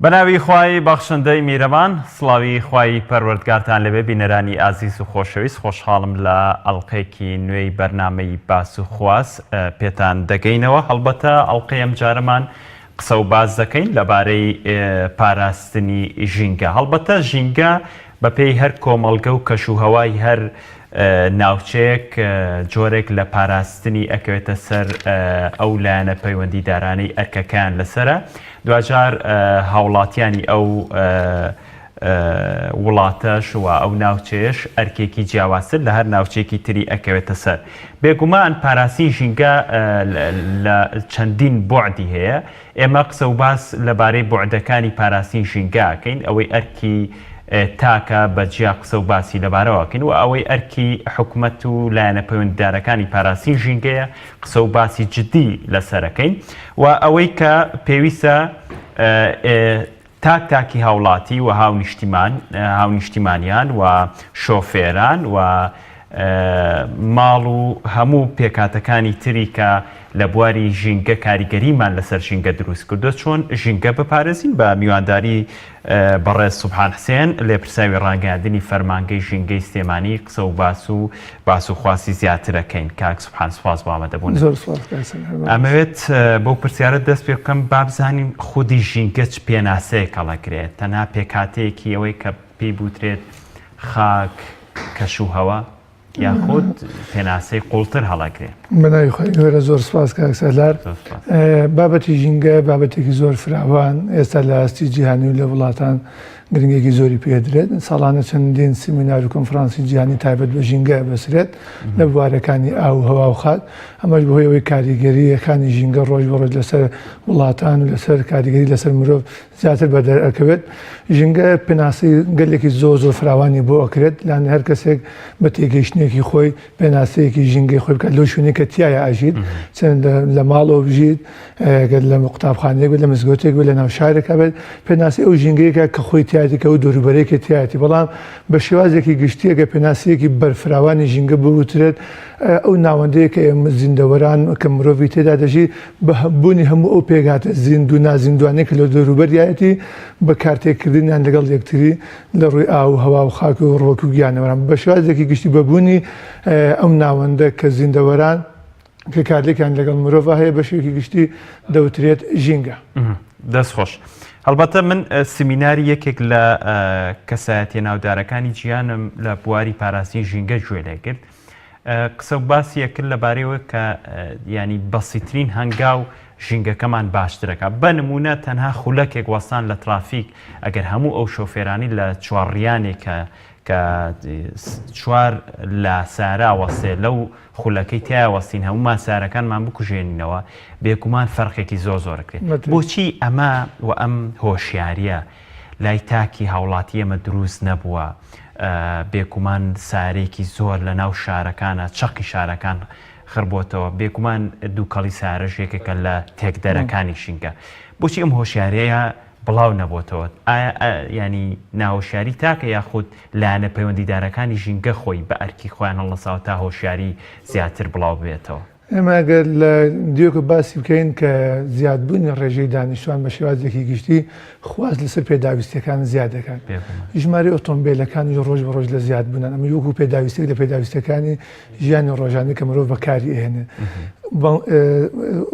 بەناوی خوای بەخشندەی میرەبان سڵاوی خوای پەروەردگارتان لێبێ بینەرانی ئازیز و خۆشەویست خۆشحاڵم لە ئەڵلقەیەکی نوێی بەرنامەی باس و خواس پێتان دەگەینەوە هەڵبەتە ئەڵلقەی ئەمجارەمان قسە و باس دەکەین لەبارەی پاراستنی ژینگە هەڵبەتە ژینگە بەپێی هەر کۆمەڵگە و کەش و هەوای هەر ناوچەیەک جۆرێک لە پاراستنی ئەکەوێتە سەر ئەو لایەنە پەیوەندیدارانەی ئەرکەکەیان لەسەرە دواجار هاوڵاتیانی ئەو وڵاتەش و ئەو ناوچەیەش ئەرکێکی جیاوازتر لە هەر ناوچەیەکی تری ئەکەوێتە سەر. بێگومان پاراستنی ژینگە لە چەندین بوعدی هەیە، ئێمە قسە و باس لەبارەی بوعدەکانی پاراستنی ژینگە ئەکەین، ئەوەی ئەرکی تاکە بە جیا قسە و باسی لەبارەوە ئەکەین و ئەوەی ئەرکی حکومەت و لایەنە پەیوەندیدارەکانی پاراستنی ژینگەیە قسە و باسی جدی لەسەر ئەکەین و ئەوەی کە پێویستە تاک تاکی هاوڵاتی و هاونیشتیمان هاونیشتیمانیان و شۆفێران و ماڵ و هەموو پێکهاتەکانی تری کە لە بواری ژینگە کاریگەریمان لەسەر ژینگە دروست کردووە چۆن ژینگە بپارێزین بە میوانداری بەڕێز سوبحان حسێن لێپرسراوی ڕاگەیاندنی فەرمانگەی ژینگەی سلێمانی قسە و باس و باس و خواسی زیاترەکەین کاک سوبحان سوپاس بۆ ئامادەبوونت. زۆر سوپاس کاک سەنگەر بەڕێز. ئەمەوێت بەو پرسیارە دەست پێ بکەم با بزانین خودی ژینگە چ پێناسەیەک هەڵەگرێت تەنها پێکهاتەیەکی ئەوەی کە پێی بوترێت خاک کەش و هەوا یاخود پێناسەی قوڵتر هەڵەگرێ؟ بەناوی خوای گەورە زۆر سوپاس کاک سەلار. زۆر سوپاس. بابەتی ژینگە بابەتێکی زۆر فراوان ئێستا لە ئاستی جیهانی و لە وڵاتان گرنگیەکی زۆری پێدرێت، ساڵانە چەندین سیمینار و کۆنفرانسی جیهانی تایبەت بە ژینگە ئەبەسرێت لە بوارەکانی ئاو و هەوا و خاک، ئەمەش بەهۆی ئەوەی کاریگەرییەکانی ژینگە ڕۆژ بە ڕۆژ لەسەر وڵاتان و لەسەر کاریگەری لەسەر مرۆڤ زیاتر بەدەر ئەکەوێت. ژینگە پێناسەی گەلێکی زۆر زۆر فراوانی بۆ ئەکرێت، لانی هەر کەسێک بە تێگەیشتنێکی خۆی پێناسەیەکی ژینگەی خۆی بکات لەو شوێنەی کە تیایا ئەژیت، چەند لە ماڵەوە بژیت، گەر لە قوتابخانەیەک بێت، لە مزگەوتێک بێت، لە ناو شارێکا بێت، پێناسەی ئەو ژینگەیەکە کە خۆی تیایەتی، کە ئەو دەوروبەرەی کە تیایەتی. بەڵام بە شێوازێکی گشتی ئەگەر پێناسەیەکی بەرفراوانی ژینگە بوترێت، ئەو ناوەندەیە کە ئێمە زیندەوەران، کە مرۆڤی تێدا دەژی، بە بوونی هەموو ئەو پێکهاتە زیندوو نازیندووانەی کە لە دەوروبەریایەتی، بە کارتێکردنیان لەگەڵ یەکتری لە ڕووی ئاو و هەوا و خاک و ڕووەک و گیانەوەران، بە شێوازێکی گشتی بە بوونی ئەم ناوەندە کە زیندەوەران، کە کارلێکیان لەگەڵ مرۆڤ هەیە بە شێوەیەکی گشتی دەوترێت ژینگە. دەست خۆش. هەڵبەتە من سمیناری یەکێک لە کەسایەتیە ناودارەکانی جیهانم لە بواری پاراستنی ژینگە گوێ لێگرت. قسە و باسی ئەکرد لەبارەیەوە کە ینی بەسیترین هەنگاو ژینگەکەمان باشترەکە بە نمونە تەنها خولەکێک وەستان لە ترافیک ئەگەر هەموو ئەو شۆفێرانی لە چوارڕیانێک کە کە چوار لە سارا وەستێ لەو خولەکەی تیا وەستین هەموومان سارەکانمان بکوژێنینەوە بێگومان فەرقێکی زۆر زۆرەکرێت بۆچی ئەمە و ئەم هۆشیاریە لای تاکی هاوڵاتی ئەمە دروست نەبووە بێگومان سارێکی زۆر لە ناو شارەکانە چەقی شارەکان خڕبۆتەوە بێگومان دووکەڵی سارەش یەکێکە لە تێکدەرەکانی ژینگە بۆچی ئەم هۆشیاریە بڵاو نەبۆتەوە ئایا یانی ناهۆشیاری تاکە یاخود لایەنە پەیوەندیدارەکانی ژینگە خۆی بە ئەرکی خۆیان هەڵنەساوە تا هۆشیاری زیاتر بڵاو ببێتەوە؟ ئێمە گەر لە دیۆکە باسی بکەین کە زیادبوونی ڕێژەی دانیشتوان بە شێوازێکی گشتی خواست لەسەر پێداویستیەکان زیاد دەکات. ژمارەی ئۆتۆمبیلەکانیش ڕۆژ بە ڕۆژ لە زیادبوونان ئەمە وەکو پێداویستێک لە پێداویستەکانی ژیانی ڕۆژانەی کە مرۆڤ بەکاری ئەهێنێت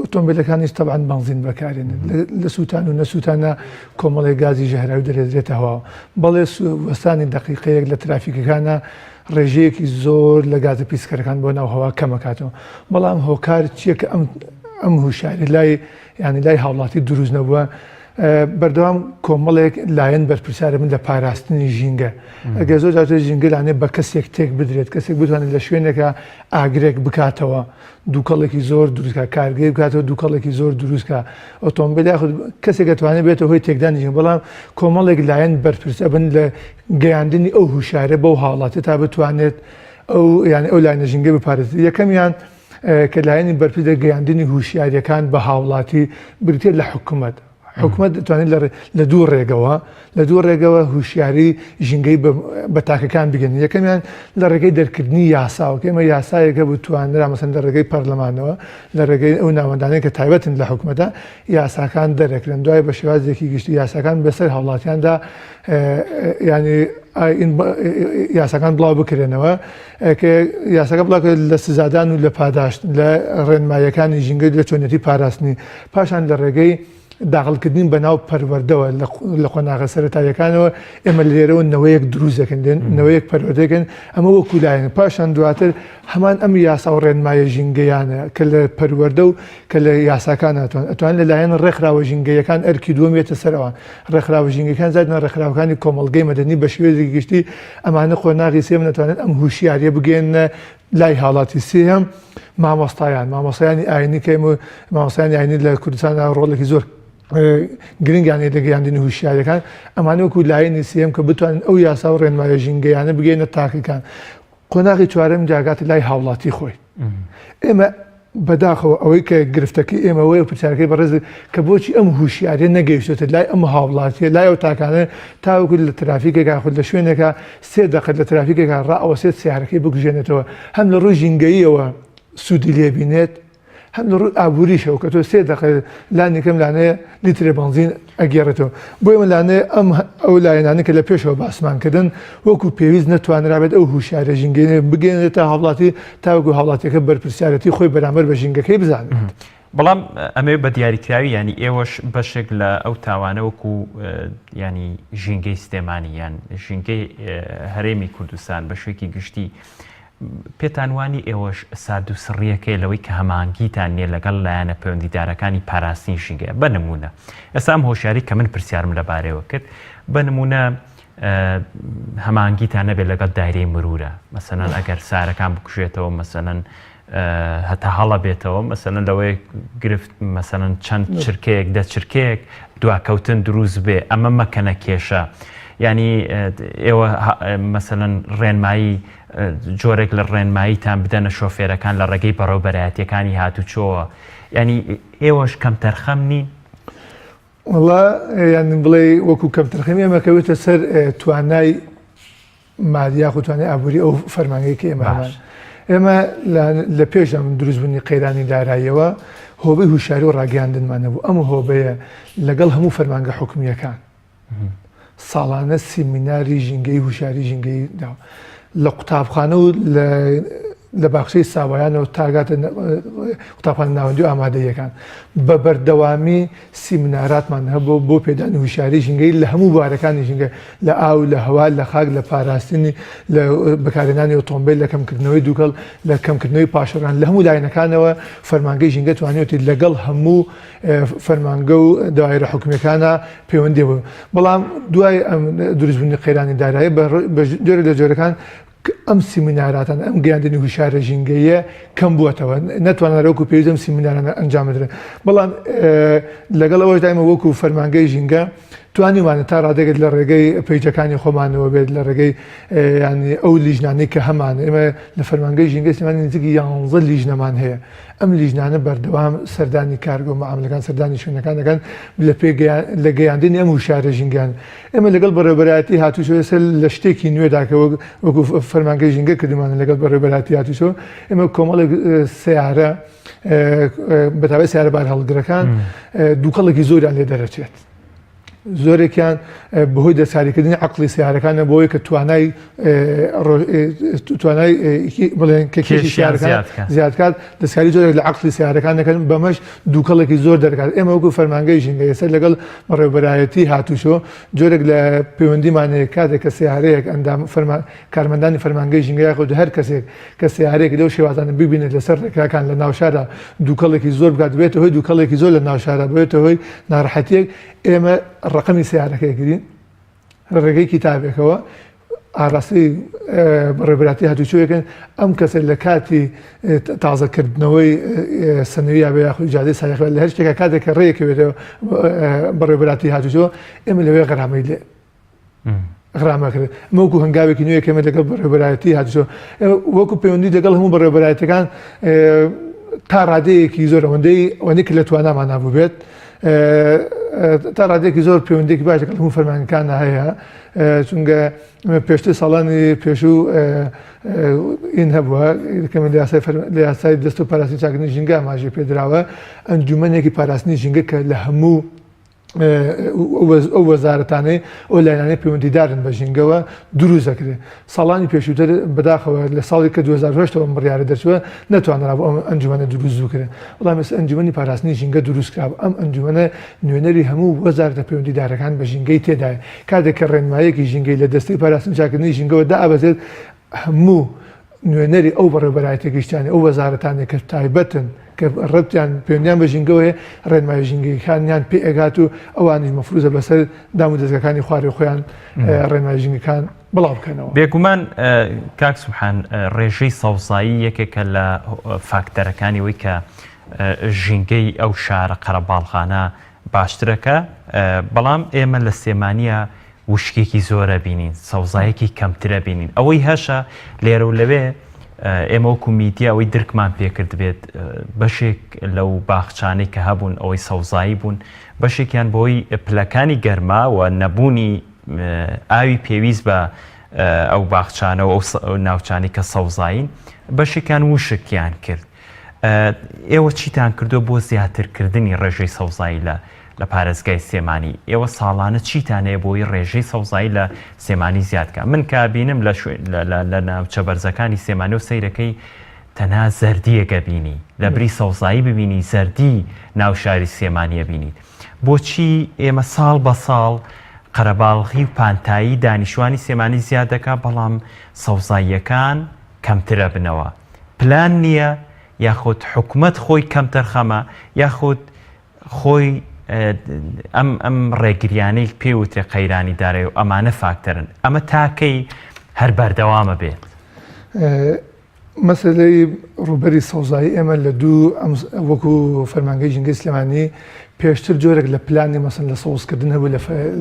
ئۆتۆمبیلەکانیش تەبعەن بەنزین بەکارێنێت لە سووتان و نەسووتانە کۆمەڵێک گازی ژەهراوی دەرێدرێتە هەواوە بەڵێ وەستانی دقیقەیەک لە ترافیکەکانە ڕێژەیەکی زۆر لە گازە پیسکەرەکان بۆ ناو هەوا کەمەکاتەوە بەڵام هۆکار چییە کە ئەم ئەم هوشاری لای یانی لای هاوڵاتی دروست نەبووە بەردەوام کۆمەڵێک لایەن بەرپرسیارە من لە پاراستنی ژینگە ئەگەر زۆر جار ژینگە لانێ بە کەسێک تێک بدرێت کەسێک بتوانێت لە شوێنێکە ئاگرێک بکاتەوە دووکەڵێکی زۆر دروستکە کارگەی بکاتەوە دووکەڵێکی زۆر دروستکە ئۆتۆمبیل یاخود کەسێک دەتوانێت بێتە هۆی تێکدانی ژینگە بەڵام کۆمەڵێک لایەن بەرپرس ئەبن لە گەیاندنی ئەو هوشارە بەو هاوڵاتیە تا بتوانێت ئەو یان ئەو لایەنە ژینگە بپارێزێت یەکەمیان کە لایەنی بەرپرس لە گەیاندنی هوشیاریەکان بە هاوڵاتی بریتیە لە حکومەت. حکومەت دەتوانێت لە دوو ڕێگەوە لە دوو ڕێگەوە هوشیاری ژینگەی بە تاکەکان بگەن یەکەمیان لە ڕێگەی دەرکردنی یاساوە کە ئێمە یاسایەک هەبوو توانرا مەسەن لە ڕێگەی پەرلەمانەوە لە ڕێگەی ئەو ناوەندانەی کە تایبەتن لە حکومەتە یاساکان دەرەکرێن دوای بە شێوازێکی گشتی یاساکان بەسەر هاوڵاتیاندا ینی یاساکان بڵاو بکرێنەوە کە یاساکە بڵاو لە سزادان و لە پاداشت لە ڕێنماییەکانی ژینگە لە چۆنیەتی پاراستنی پاشان لە ڕێگەی داخڵکردنی بەناو پەروەردەوە لە قۆناغە سەرەتاییەکانەوە ئێمە لێرەوە نەوەیەک دروست دەکەن نەوەیەک پەروەردەکەن ئەمە وەکو لایەن پاشان دواتر هەمان ئەم یاسا و ڕێنمایە ژینگەیانە کە لە پەروەردە و کە لە یاساکان هاتوان ئەتوان لەلایەن ڕێکخراوە ژینگەیەکان ئەرکی دووەم بێتە سەر ئەوان ڕێکخراوە ژینگەکان زیادنا ڕێکخراوەکانی کۆمەڵگەی مەدەنی بە شێوەیەکی گشتی ئەمانە قۆناغی سێیەم دەتوانن ئەم هوشیاریە بگەیەننە لای هاوڵاتی سێیەم مامۆستایان مامۆستایانی ئاینی کە ئێمە مامۆستایانی ئاینی لە کوردستاندا ڕۆڵێکی زۆر گرنگیان هەیە لە گەیاندنی هوشیاریەکان ئەمانە وەکو لایەنی سێیەم کە بتوانن ئەو یاسا و ڕێنمایە ژینگەیانە بگەینە تاکەکان قۆناغی چوارەم جاگاتە لای هاوڵاتی خۆی ئێمە بەداخەوە ئەوەی کە گرفتەکەی ئێمە وەیە پرسیارەکەی بەڕێز کە بۆچی ئەم هوشیاریە نەگەیشتێتە لای ئەم هاوڵاتیە لای ئەو تاکانە تاوەکو لە ترافیکێکا خود لە شوێنێکا سێ دەقە لە ترافیکێکا ڕائەوەسێت سیارەکەی بکوژێنێتەوە هەم لە ڕووی ژینگەییەوە سوودی لێبینێت هەم لە ڕووی ئابووریشەوە کە تۆ سێ دەقە لانی کەم لانەیە لیترێ بەنزین ئەگێڕێتەوە بۆ ئێمە لانەیە ئەم ئەو لایەنانە کە لە پێشەوە باسمان کردن وەکو پێویست نەتوانرابێت ئەو هوشیارە ژینگەیە بگەێنێتە هاوڵاتی تاوەکو هاوڵاتیەکە بەرپرسیارەتی خۆی بەرامبەر بە ژینگەکەی بزانێت. بەڵام ئەمەوێ بە دیاریکراوی ینی ئێوەش بەشێک لە ئەو تاوانە وەکو ینی ژینگەی سلێمانی یان ژینگەی هەرێمی کوردستان بە شوێکی گشتی پێتان وانی ئێوەش سارد و سڕییەک هەیە لەوەی کە هەماهەنگیتان نییە لەگەڵ لایەنە پەیوەندیدارەکانی پاراستنی ژینگەیە؟ بە نموونە ئێستا ئەم هۆشیاری کە من پرسیارم لەبارەیەوە کرد بە نموونە هەماهەنگیتان نەبێت لەگەڵ دایرەی مرورە مەسەلەن ئەگەر سارەکان بکوژێتەوە مەسەلەن هەتا هەڵە بێتەوە مەسەلەن لەوەیە گرفت مەسەلەن چەند چرکەیەک دە چرکەیەک دواکەوتن دروست بێ ئەمە مەکەنە کێشە ینی ئێوە مەسەلەن ڕێنمایی جۆرێک لە ڕێنماییتان بدەنە شۆفێرەکان لە ڕێگەی بەڕێوبەرایەتیەکانی هاتوچۆوە ینی ئێوەش کەمتەرخەم نین؟ وەڵا یان بڵێ وەکو کەمتەرخەمی ئێمە کەوێتە سەر توانای مادی یاخود توانای ئابووری ئەو فەرمانگەی کە ئێمە هەمان ئێمە لە پێش ئەم دروستبوونی قەیرانی داراییەوە هۆبەی هوشیاری و ڕاگەیاندنمان هەبوو ئەم هۆبەیە لەگەڵ هەموو فەرمانگە حکومییەکان ساڵانە سیمیناری ژینگەی هوشیاری ژینگەی داوە لە قوتابخانە و لە باخچەی ساوایانەوە تاگاتە قوتابخانە ناوەندی و ئامادەیەکان بە بەردەوامی سیمناراتمان هەبوو بۆ پێدانی هوشیاری ژینگەی لە هەموو بوارەکانی ژینگە لە ئاو لە هەوا لە خاک لە پاراستنی لە بەکارهێنانی ئۆتۆمبیل لە کەمکردنەوەی دووکەڵ لە کەمکردنەوەی پاشەڕان لە هەموو لایەنەکانەوە فەرمانگەی ژینگە توانیوەتی لەگەڵ هەموو فەرمانگە و دایرە حکومیەکانە پەیوەندی بوو بەڵام دوای ئەم دروستبوونی قەیرانی دارایی بە جۆرێک لە جۆرەکان ئەم سیمیناراتان ئەم گەیاندنی هوشیارە ژینگەیە کەم بووەتەوە نەتوانرا وەکو پێویست ئەم سیمینارانە ئەنجام بدرێن بەڵام لەگەڵ ئەوەش دایمە وەکو فەرمانگەی ژینگە توانیوانە تا ڕادەگەت لە ڕێگەی پەیجەکانی خۆمانەوە بێت لە ڕێگەی ینی ئەو لیژنانەی کە هەمان ئێمە لە فەرمانگەی ژینگە سلێمانی نزیکی یانزە لیژنەمان هەیە ئەم لیژنانە بەردەوام سەردانی کارگە و مەعاملەکان سەردانی شوێنەکان دەکەن لە پێگەیان لە گەیاندنی ئەم وشارە ژینگەیان ئێمە لەگەڵ بەڕێوەبەرایەتی هاتوچۆ ئێستا لە شتێکی نوێدا کە وەک وەکو فەرمانگەی ژینگە کردومانە لەگەڵ بەڕێوەبەرایەتی هاتوچۆ ئێمە کۆمەڵێک سیارە بەتابەت سیارە بارهەڵگرەکان دووکەڵێکی زۆریان لێ دەرەچێت. زۆرێکیان بەهۆی دەستکاریکردنی عەقڵی سەیارەکانە بۆی کە توانای توانای بڵێن کە کێشی سەیارەکان زیاد کات دەستکاری جۆرێک لە عەقڵی سەیارەکان دەکەن بەمەش دووکەڵێکی زۆر دەرکات ئێمە وەکو فەرمانگەی ژینگە ئێستا لەگەڵ بەڕێوەبەرایەتی هاتوچۆ جۆرێک لە پەیوەندیمان هەیە کاتێک کە سەیارەیەک ئەندام فەرمان کارمەندانی فەرمانگەی ژینگە یاخود هەر کەسێک کە سەیارەیەک لەو شێوازانە ببینێت لەسەر ڕێگاکان لە ناوشاردا دووکەڵێکی زۆر بکات بێتە هۆی دووکەڵێکی زۆر لە ناوشارە بێتە هۆی ناڕەحەتیەک ئێمە ڕقمی سیارەکەی گرین لە ڕێگەی کتابێکەوە ئاراستەی بەڕێبراتی هاتوچۆیەکەن ئەم کەسە لە کاتی تازەکردنەوەی سەنەوی بە یاخود جادەی سایەخ لە هەر شتێکە کاتێک کە ڕێکەوێتەوە بەڕێبراتی هاتوچۆ ئێمە لەوێ غەرامەی لێ غرامەکرێت ئەمە وەکو هەنگاوێکی نوێ کەمە لەگەڵ بەڕێوەبەرایەتی هاتوچۆ وەکو پەیوەندی لەگەڵ هەموو بەڕێوەبەرایەتەکان تا ڕادەیەکی زۆر ئەوەندەی ئەوەندەی کە لە توانامان نابوو بێت. تا ڕادێکی زۆر پەیوەندێکی باش لەگەڵ هەموو فەرمانگەکاندا هەیە چونکە پێشتر ساڵانی پێشوو ئین هەبووە کەمە لە یاسای دەست و پاراستنی چاکردنی ژینگە ئاماژەی پێدراوە ئەنجومەنێکی پاراستنی ژینگە کە لە هەموو ئەو وەزارەتانەی ئەو لایەنانەی پەیوەندیدارن بە ژینگەوە دروست دەکرێت. ساڵانی پێشووتر بەداخەوە لە ساڵی کە 2008 ەوە ئەم بڕیارە دەرچووە نەتوانرابوو ئەم ئەنجومەنە دروست بکرێت. بەڵام ئێستا ئەنجومەنی پاراستنی ژینگە دروست کرا و ئەم ئەنجومەنە نوێنەری هەموو وەزارەتە پەیوەندیدارەکان بە ژینگەی تێدایە. کاتێک کە ڕێنماییەکی ژینگەی لە دەستەی پاراستن و چاککردنی ژینگەوە دائەبەزێت هەموو نوێنەری ئەو بەڕێوەبەرایەتیە گشتیانەی ئەو وەزارەتانەی کە تایبەتن کە ڕەبتیان پەیوەندیان بە ژینگەوە هەیە ڕێنمایی ژینگەیەکانیان پێ ئەگات و ئەوانیش مەفروزە بەسەر دام و دەزگاکانی خوارێ خۆیان ڕێنمایی ژینگەکان بڵاو بکەنەوە. بێگومان کاک سوبحان ڕێژەی سەوزایی یەکێکە لە فاکتەرەکانی ئەوەی کە ژینگەی ئەو شارە قەرەباڵغانە باشترەکە بەڵام ئێمە لە سلێمانیە وشکێکی زۆر ئەبینین، سەوزایەکی کەمتر ئەبینین. ئەوەی هەشە لێرە و لەوێ ئێمە وەکو میدیا ئەوەی درکمان پێکردبێت بەشێک لەو باخچانەی کە هەبوون ئەوەی سەوزایی بوون بەشێکیان بۆی پلەکانی گەرما و نەبوونی ئاوی پێویست بە ئەو باخچانە و ئەو ناوچانی کە سەوزایین بەشێکیان وشکیان کرد. ئێوە چیتان کردووە بۆ زیاترکردنی ڕێژەی سەوزایی لە لە پارێزگای سلێمانی؟ ئێوە ساڵانە چیتان هەیە بۆی ڕێژەی سەوزایی لە سلێمانی زیاد کە؟ من کە بینم لە لە ناوچە بەرزەکانی سلێمانی و سەیرەکەی تەنها زەردییەک ئەبینی لە بری سەوزایی ببینی زەردی ناو شاری سلێمانی ئەبینیت. بۆچی ئێمە ساڵ بە ساڵ قەرەباڵغی و پانتایی دانیشتوانی سلێمانی زیاد دەکا بەڵام سەوزاییەکان کەمتر ئەبنەوە؟ پلان نییە یاخود حکومەت خۆی کەمتەرخەمە یاخود خۆی ئەم ئەم ڕێگریانەی پێ وترێ قەیرانی دارایی و ئەمانە فاکتەرن ئەمە تاکەی هەر بەردەوامە بێت؟ مەسەلەی ڕووبەری سەوزایی ئێمە لە دوو وەکو فەرمانگەی ژینگەی سلێمانی پێشتر جۆرێک لە پلانی مەسن لە سەوزکردن هەبوو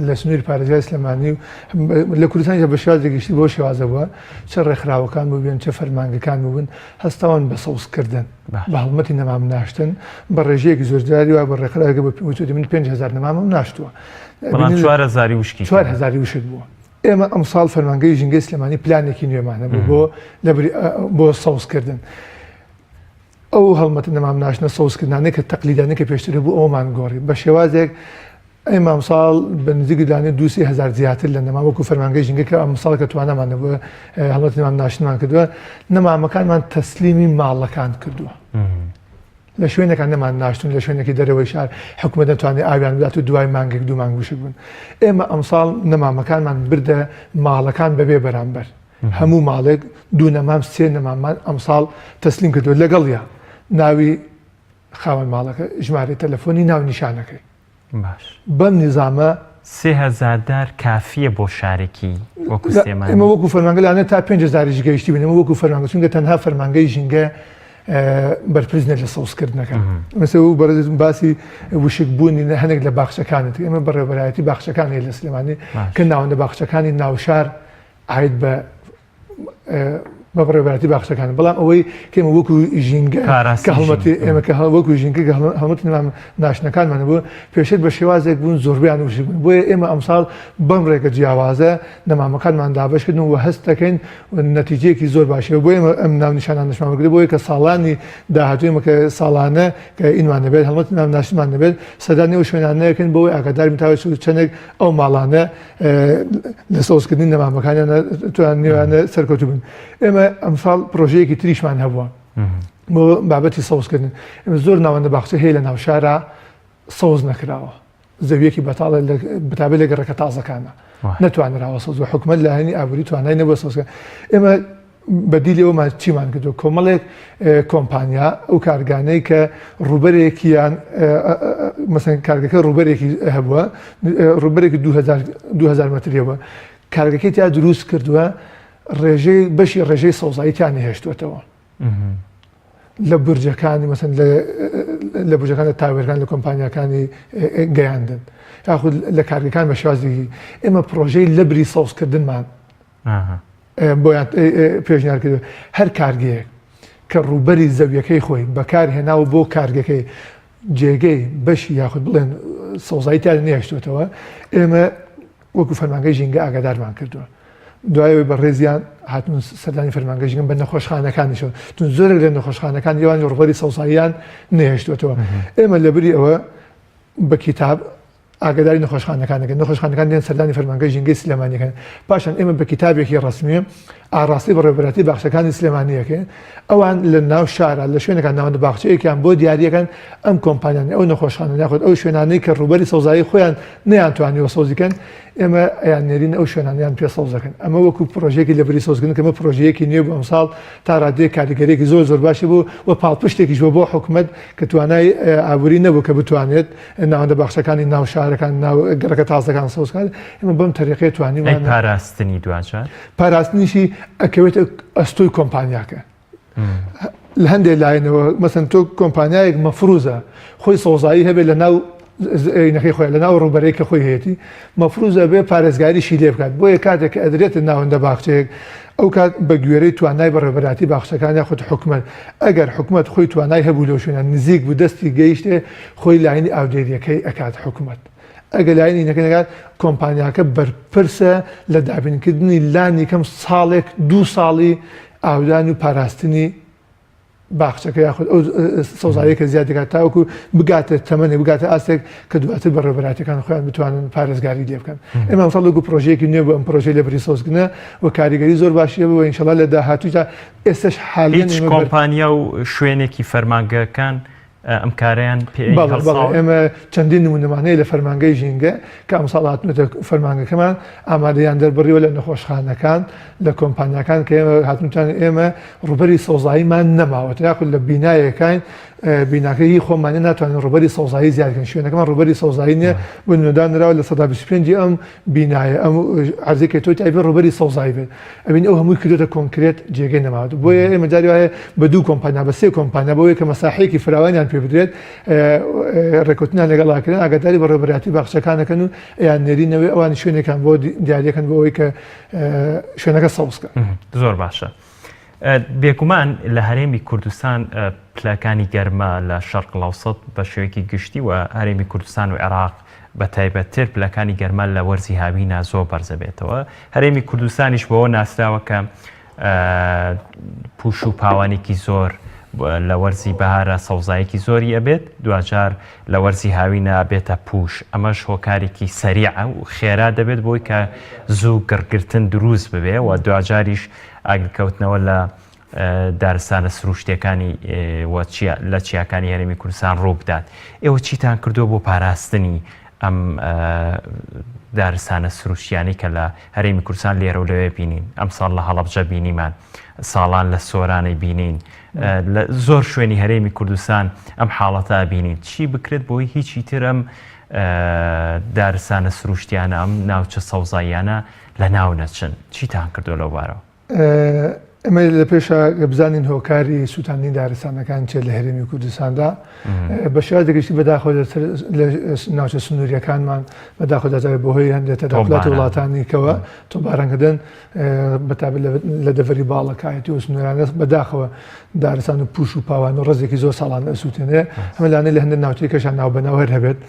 لە سنووری پارێزگای سلێمانی و لە کوردستانیش بە شێوازێکی گشتی بەو شێوازە بووە چ ڕێکخراوەکان بووبێن چ فەرمانگەکان بووبن هەستاون بە سەوزکردن بە هەڵمەتی نەمام ناشتن بە ڕێژەیەکی زۆر جاری وا بە ڕێکخراوێکە بە وتوویەتی من 5000 نەمامم ناشتووە بەڵام 4000 وشکی 4000 وشک بووە ئێمە ئەمساڵ فەرمانگەی ژینگەی سلێمانی پلانێکی نوێمان هەبوو بۆ لەبری بۆ سەوزکردن ئەو هەڵمەتە نەمام ناشتنە سەوزکردنانەی کە تەقلیدانەی کە پێشتر هەبوو ئەومان گۆڕی بە شێوازێک ئێمە ئەمساڵ بە نزیک دانێ دو سێ هەزار زیاتر لە نەمام وەکو فەرمانگەی ژینگە کە ئەمساڵ کە توانامان نەبووە هەڵمەتی نەمام ناشتنمان کردووە نەمامەکانمان تەسلیمی ماڵەکان کردووە لە شوێنەکان نەمان ناشتون لە شوێنێکی دەرەوەی شار حکومەت نەتوانێت ئاویان بدات و دوای مانگێک دوو مانگ وشک بوون ئێمە ئەمساڵ نەمامەکانمان بردە ماڵەکان بەبێ بەرامبەر هەموو ماڵێک دوو نەمام سێ نەمامان ئەمساڵ تەسلیم کردووە لەگەڵیا ناوی خاوەن ماڵەکە ژمارەی تەلەفۆنی ناونیشانەکەی باش بەم نیزامە 3000 دار کافیە بۆ شارێکی وەکو سلێمانی؟ ئێمە وەکو فەرمانگە لانە تا 5000 گەیشتی بین ئێمە وەکو فەرمانگە چونکە تەنها فەرمانگەی ژینگە بەرپرس نیە لە سەوزکردنەکە مەسە و بەڕێز باسی وشکبوونی هەنێک لە باخچەکانت ئێمە بەڕێوەبەرایەتی باخچەکان هەیە لە سلێمانی کە ناوەندە باخچەکانی ناوشار عاید بە بە بەڕێوەبەرایەتی باخچەکان بەڵام ئەوەی کە ئێمە وەکو ژینگە کە هەڵمەتی ئێمە کە وەکو ژینگە کە هەڵمەتی نەمام ناشتنەکانمان بوو پێشتر بە شێوازێک بوون زۆربیان وشک بوون بۆیە ئێمە ئەمساڵ بەم ڕێگە جیاوازە نەمامەکانمان دابەش کردن و هەست دەکەین نەتیجەیەکی زۆر باشی بۆ ئێمە ئەم ناونیشانانەشمان وەرگرت بۆیە کە ساڵانی داهاتوو ئێمە کە ساڵانە کە ئینمان نەبێت هەڵمەتی نەمام ناشتنمان نەبێت سەردانی ئەو شوێنانە دەکەین بۆ ئەوەی ئاگادار بین تا چەندێک ئەو ماڵانە لە سەوزکردنی نەمامەکانیان توانیویانە سەرکەوتوو بن ئێمە ئەمساڵ پرۆژەیەکی تریشمان هەبووە بۆ بابەتی سەوزکردن ئێمە زۆر ناوەندە باخچە هەیە لە ناوشارە سەوز نەکراوە زەویەکی بەتاڵە بەتابێت لە گەڕەکە تازەکانە نەتوانراوە سەوز و حکومەت لایەنی ئابووری توانای نەبووە سەوزکە ئێمە بەدیلی ئەومان چیمان کردووە کۆمەڵێک کۆمپانیا ئەو کارگانەی کە ڕووبەرێکیان مەسەن کارگەکە ڕووبەرێکی هەبووە ڕووبەرێکی 2000 مەتری هەبووە کارگەکەی تیا دروست کردووە ڕێژەی بەشی ڕێژەی سەوزایی تیا نەهێشتووەتەوە لە بورجەکانی مەسەن لە بورجەکان لە تاوەرەکان لە کۆمپانیاکانی گەیاندن یاخود لە کارگەکان بە شێوازێکی ئێمە پرۆژەی لەبری سەوزکردنمان بۆیان پێشنیار کردووە هەر کارگەیەک کە ڕووبەری زەویەکەی خۆی بەکار هێناوە بۆ کارگەکەی. جێگەی بەشی یاخود بڵێن سەوزایی تیا نەهێشتوێتەوە ئێمە وەکو فەرمانگەی ژینگە ئاگادارمان کردووە. دوای ئەوەی بەڕێزیان هاتون سەردانی فەرمانگەی ژینگە بە نەخۆشخانەکانیشەوە چون زۆرێک لە نەخۆشخانەکان ئەوان ڕووبەری سەوزاییان نەهێشتوێتەوە ئێمە لەبری ئەوە بە کیتاب ئاگاداری نەخۆشخانەکان دەکەن، نەخۆشخانەکان دێن سەردانی فەرمانگەی ژینگەی سلێمانی دەکەن، پاشان ئێمە بە کیتابێکی ڕەسمی ئاڕاستەی بەڕێوەبەرایەتی باخچەکانی سلێمانی دەکەین، ئەوان لە ناو شارا لە شوێنەکان ناوەندە باخچەیەکیان بۆ دیاریەکەن، ئەم کۆمپانیانە ئەو نەخۆشخانە یاخود ئەو شوێنانەی کە ڕووبەری سەوزایی خۆیان نەیانتوانیوە سەوزی کەن، ئێمە ئەیان نێرین ئەو شوێنانەیان پێ سەوز دەکەن. ئەمە وەکو پڕۆژەیەکی لەبری سەوزکردن کە ئەمە پڕۆژەیەکی نوێ بوو ئەمساڵ تا ڕادەیەک کاریگەرییەکی زۆر زۆر باشی بوو و پاڵپشتێکیش بوو بۆ حکومەت کە توانای ئابووری نەبوو کە بتوانێت ناوەندە باخچەکانی ناو شارەکان ناو گەڕەکە تازەکان سەوز کات ئێمە بەم تەریقەیە ئەی توانیمان پاراستنی دواجار؟ پاراستنیشی ئەکەوێتە ئەستۆی کۆمپانیاکە لە هەندێک لایەنەوە مەسەن تۆ کۆمپانیایەک مەفروزە خۆی سەوزایی هەبێت لە ناو نەکەی خۆی لە ناو ڕووبەرەی کە خۆی هەیەی مەفروزە بێ پارێزگاریشی لێ بکات بۆیە کاتێک کە ئەدرێتە ناوەندە باخچەیەک ئەو کات بە گوێرەی توانای بەڕێوەبەرایەتی باخچەکان یاخود حکومەت ئەگەر حکومەت خۆی توانای هەبوو لەو شوێنە نزیک بوو دەستی گەیشتێ خۆی لاینی ئاودێریەکەی ئەکات حکومەت ئەگەر لاینی نەکەی نەکات کۆمپانیاکە بەرپرسە لە دابینکردنی لانی کەم ساڵێک دوو ساڵی ئاودان و پاراستنی باخچەکە یاخود ئەو سەوزاییە کە زیاد دەکات تاوەکو بگاتە تەمەنێک بگاتە ئاستێک کە دواتر بەڕێوەبەرایەتیەکان خۆیان بتوانن پارێزگاری لێ بکەن ئێمە ئەمساڵ وەکو پرۆژەیەکی نوێ بۆ ئەم پرۆژەی لە بری سەوزکردنە و کاریگەری زۆر باشی هەبوو و ئینشەڵا لە داهاتوودا ئێستاش حالیەن هیچ ئێمە بەر کۆمپانیا و شوێنێکی فەرمانگەکان ئەم کارەیان پێ بەڵێ بەڵێ هەڵساون؟ ئێمە چەندین نموونەمان هەیە لە فەرمانگەی ژینگە کە ئەمساڵ هاتوونەتە فەرمانگەکەمان ئامادەیان دەربڕیوە لە نەخۆشخانەکان لە کۆمپانیاکان کە ئێمە هاتوونتان ئێمە ڕووبەری سەوزاییمان نەماوەتە یاخود لە بینایەکان بیناکە هی خۆمانە ناتوانین ڕووبەری سەوزایی زیاد بکەین شوێنەکەمان ڕووبەری سەوزایی نییە بۆ نموونە دانراوە 25% ئەم بینایە ئەم عەرزەی کە تۆ تایبەت ڕووبەری سەوزایی بێت ئەبین ئەو هەمووی کردۆتە کۆنکرێت جێگەی نەماوە بۆیە ئێمە جاری وایە بە دوو کۆمپانیا بە سێ کۆمپانیا بۆیە کە مەساحەیەکی فراوانیان پێ بدرێت ڕێکوتنیان لەگەڵا کرێن ئاگاداری بەڕێوەبەرایەتی باخچەکانەکەن و ئەیان نێرینەوەی ئەوان شوێنێکان بۆ دیاریەکەن بۆ ئەوەی کە شوێنەکە سەوز کەن. زۆر باشە. بێگومان لە هەرێمی کوردستان پلەکانی گەرما لە شەرق الاوسط بە شێوەیەکی گشتی و هەرێمی کوردستان و عێراق بە تایبەتتر پلەکانی گەرما لە وەرزی هاوینا زۆر بەرزەبێتەوە هەرێمی کوردستانیش بەوە ناسراوە کە پوش و پاوانێکی زۆر لە وەرزی بەهارە سەوزایەکی زۆری ئەبێت دواجار لە وەرزی هاوینە بێتە پوش ئەمەش هۆکارێکی سەریعە و خێرا دەبێت بۆی کە زوو گڕگرتن دروست ببێ و دواجاریش ئاگرکەوتنەوە لە دارستانە سروشتیەکانی و لە چیاکانی هەرێمی کوردستان ڕووبدات ئێوە چیتان کردووە بۆ پاراستنی ئەم دارستانە سروشتیانەی کە لە هەرێمی کوردستان لێرە و لەوێ بینین ئەمساڵ لە هەڵەبجە بینیمان ساڵان لە سۆرانەی بینین لە زۆر شوێنی هەرێمی کوردستان ئەم حاڵەتە بینین چی بکرێت بۆی هیچی ترم دارستانە سروشتیانە ئەم ناوچە سەوزاییانە لە ناو نەچن چیتان کردو لەو بارەوە؟ ئێمە لە پێشا بزانین هۆکاری سووتاندنی دارستانەکان چیە لە هەرێمی کوردستاندا بە شێوازێکی گشتی بەداخەوە لە ناوچە سنووریەکانمان بەداخەوە دەزانێت بەهۆی هەندێک تەداخلات وڵاتانی کەوە تۆپبارانکردن بەتابەت لە دەڤەری باڵەکایەتی و سنوورانە بەداخەوە دارستان و پوش و پاوان و ڕزێکی زۆر ساڵان ئەسووتێنێ ئەمە لانەیە لە هەندێک ناوچەی کەشان ناوبەناو هەر هەبێت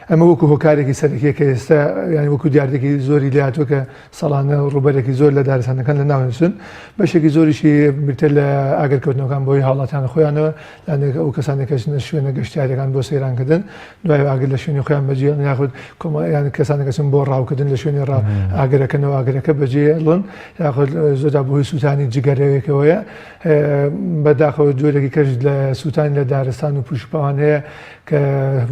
ئەمە وەکو هۆکارێکی سەرەکیە کە ئێستا یانی وەکو دیاردەێکی زۆری لێهاتووە کە ساڵانە ڕووبەرێکی زۆر لە دارستانەکان لە ناونچن بەشێکی زۆریشی بریتە لە ئاگرکەوتنەوەکان بۆی هاوڵاتیان خۆیانەوە لانێک ئەو کەسانێک کەچنە شوێنە گەشتیارەکان بۆ سەیرانکردن دوای ئاگر لە شوێنی خۆیان بەجێ یاخود کۆمەڵیان کەسانێک کەچن بۆ ڕاوکردن لە شوێنی ڕا ئاگرەکەنەوە ئاگرەکە بەجێڵن یاخود زۆرجار بەهۆی سووتانی جگەرەیەکەوەیە بەداخەوە جۆرێکی کەش لە سووتانی لە دارستان و پوشپاوان هەیە کە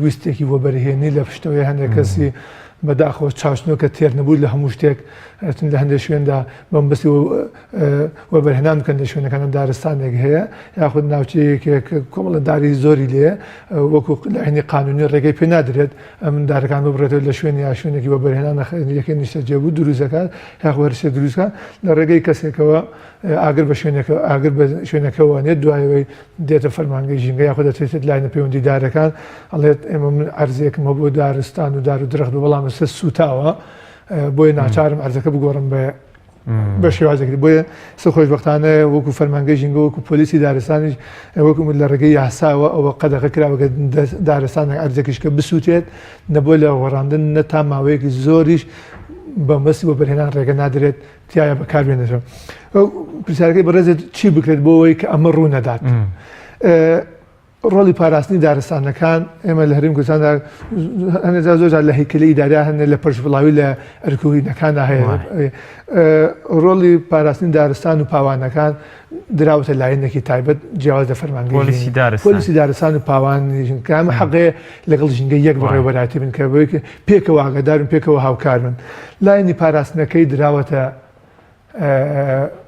ویستێکی وەبەرهێنی لە پشتەوەی هەندێک کەسی بەداخەوە چاوچنۆک کە تێر نەبوو لە هەموو شتێک ئەچن لە هەندێک شوێندا بەمبەستی وەبەرهێنان بکەن لە شوێنەکانە دارستانێک هەیە یاخود ناوچەیەکێک کۆمەڵە داری زۆری لێ وەکو لایەنی قانونی ڕێگەی پێ نادرێت ئەم دارەکان ببڕێتەوە لە شوێن یا شوێنێکی وەبەرهێنان یەکەی نیشتەجێبوو دروست دەکات یاخود هەر شتێک دروست بکات لە ڕێگەی کەسێکەوە ئاگر بە شوێنێکە ئاگر بە شوێنەکەوە نێت دوایەوەی دێتە فەرمانگەی ژینگە یاخود دەچێتە لایەنە پەیوەندیدارەکان ئەڵێت ئێمە من عەرزێکم هەبوو دارستان و دار و درەخت بوو بەڵام ئێستا سووتاوە بۆیە ناچارم عەرزەکە بگۆڕم بە. بە شێوازێک بۆیە سە خۆشببختانە وەکو فەرمانگەی ژینگە وەکو پۆلیسی دارستانیش وەکو لە ڕێگەی یاساوە ئەوە قەدەغە کراوە کە دارستانێک ئەرزێکیش کە بسووتێت نەبۆ لە وەڕاندن نە تا ماوەیەکی زۆریش بەمەسی بۆ بەرهێنان ڕێگە نادرێت تایە بەکاربێنێتەوە پرسیارەکەی بەڕێزت چی بکرێت بۆ ئەوەی کە ئەمە ڕوو نەدات ڕۆڵی پاراستنی دارستانەکان ئێمە لە هەرێمی کوردستاندا هەندێک جار زۆر جار لە هەیکەلی ئیداریا هەندێک لە پەرشوبڵاوی لە ئەرکوهینەکاندا هەیە ڕۆڵی پاراستنی دارستان و پاوانەکان دراوەتە لایەنێکی تایبەت جیاواز لە فەرمانگەی پۆلیسی دارستان پۆلیسی دارستان و پاوان کە ئەمە حەقەیە لەگەڵ ژینگە یەک بەڕێوەبەرایەتی بن کە بۆی پێکەوە ئاگادارن پێکەوە هاوکار بن لایەنی پاراستنەکەی دراوەتە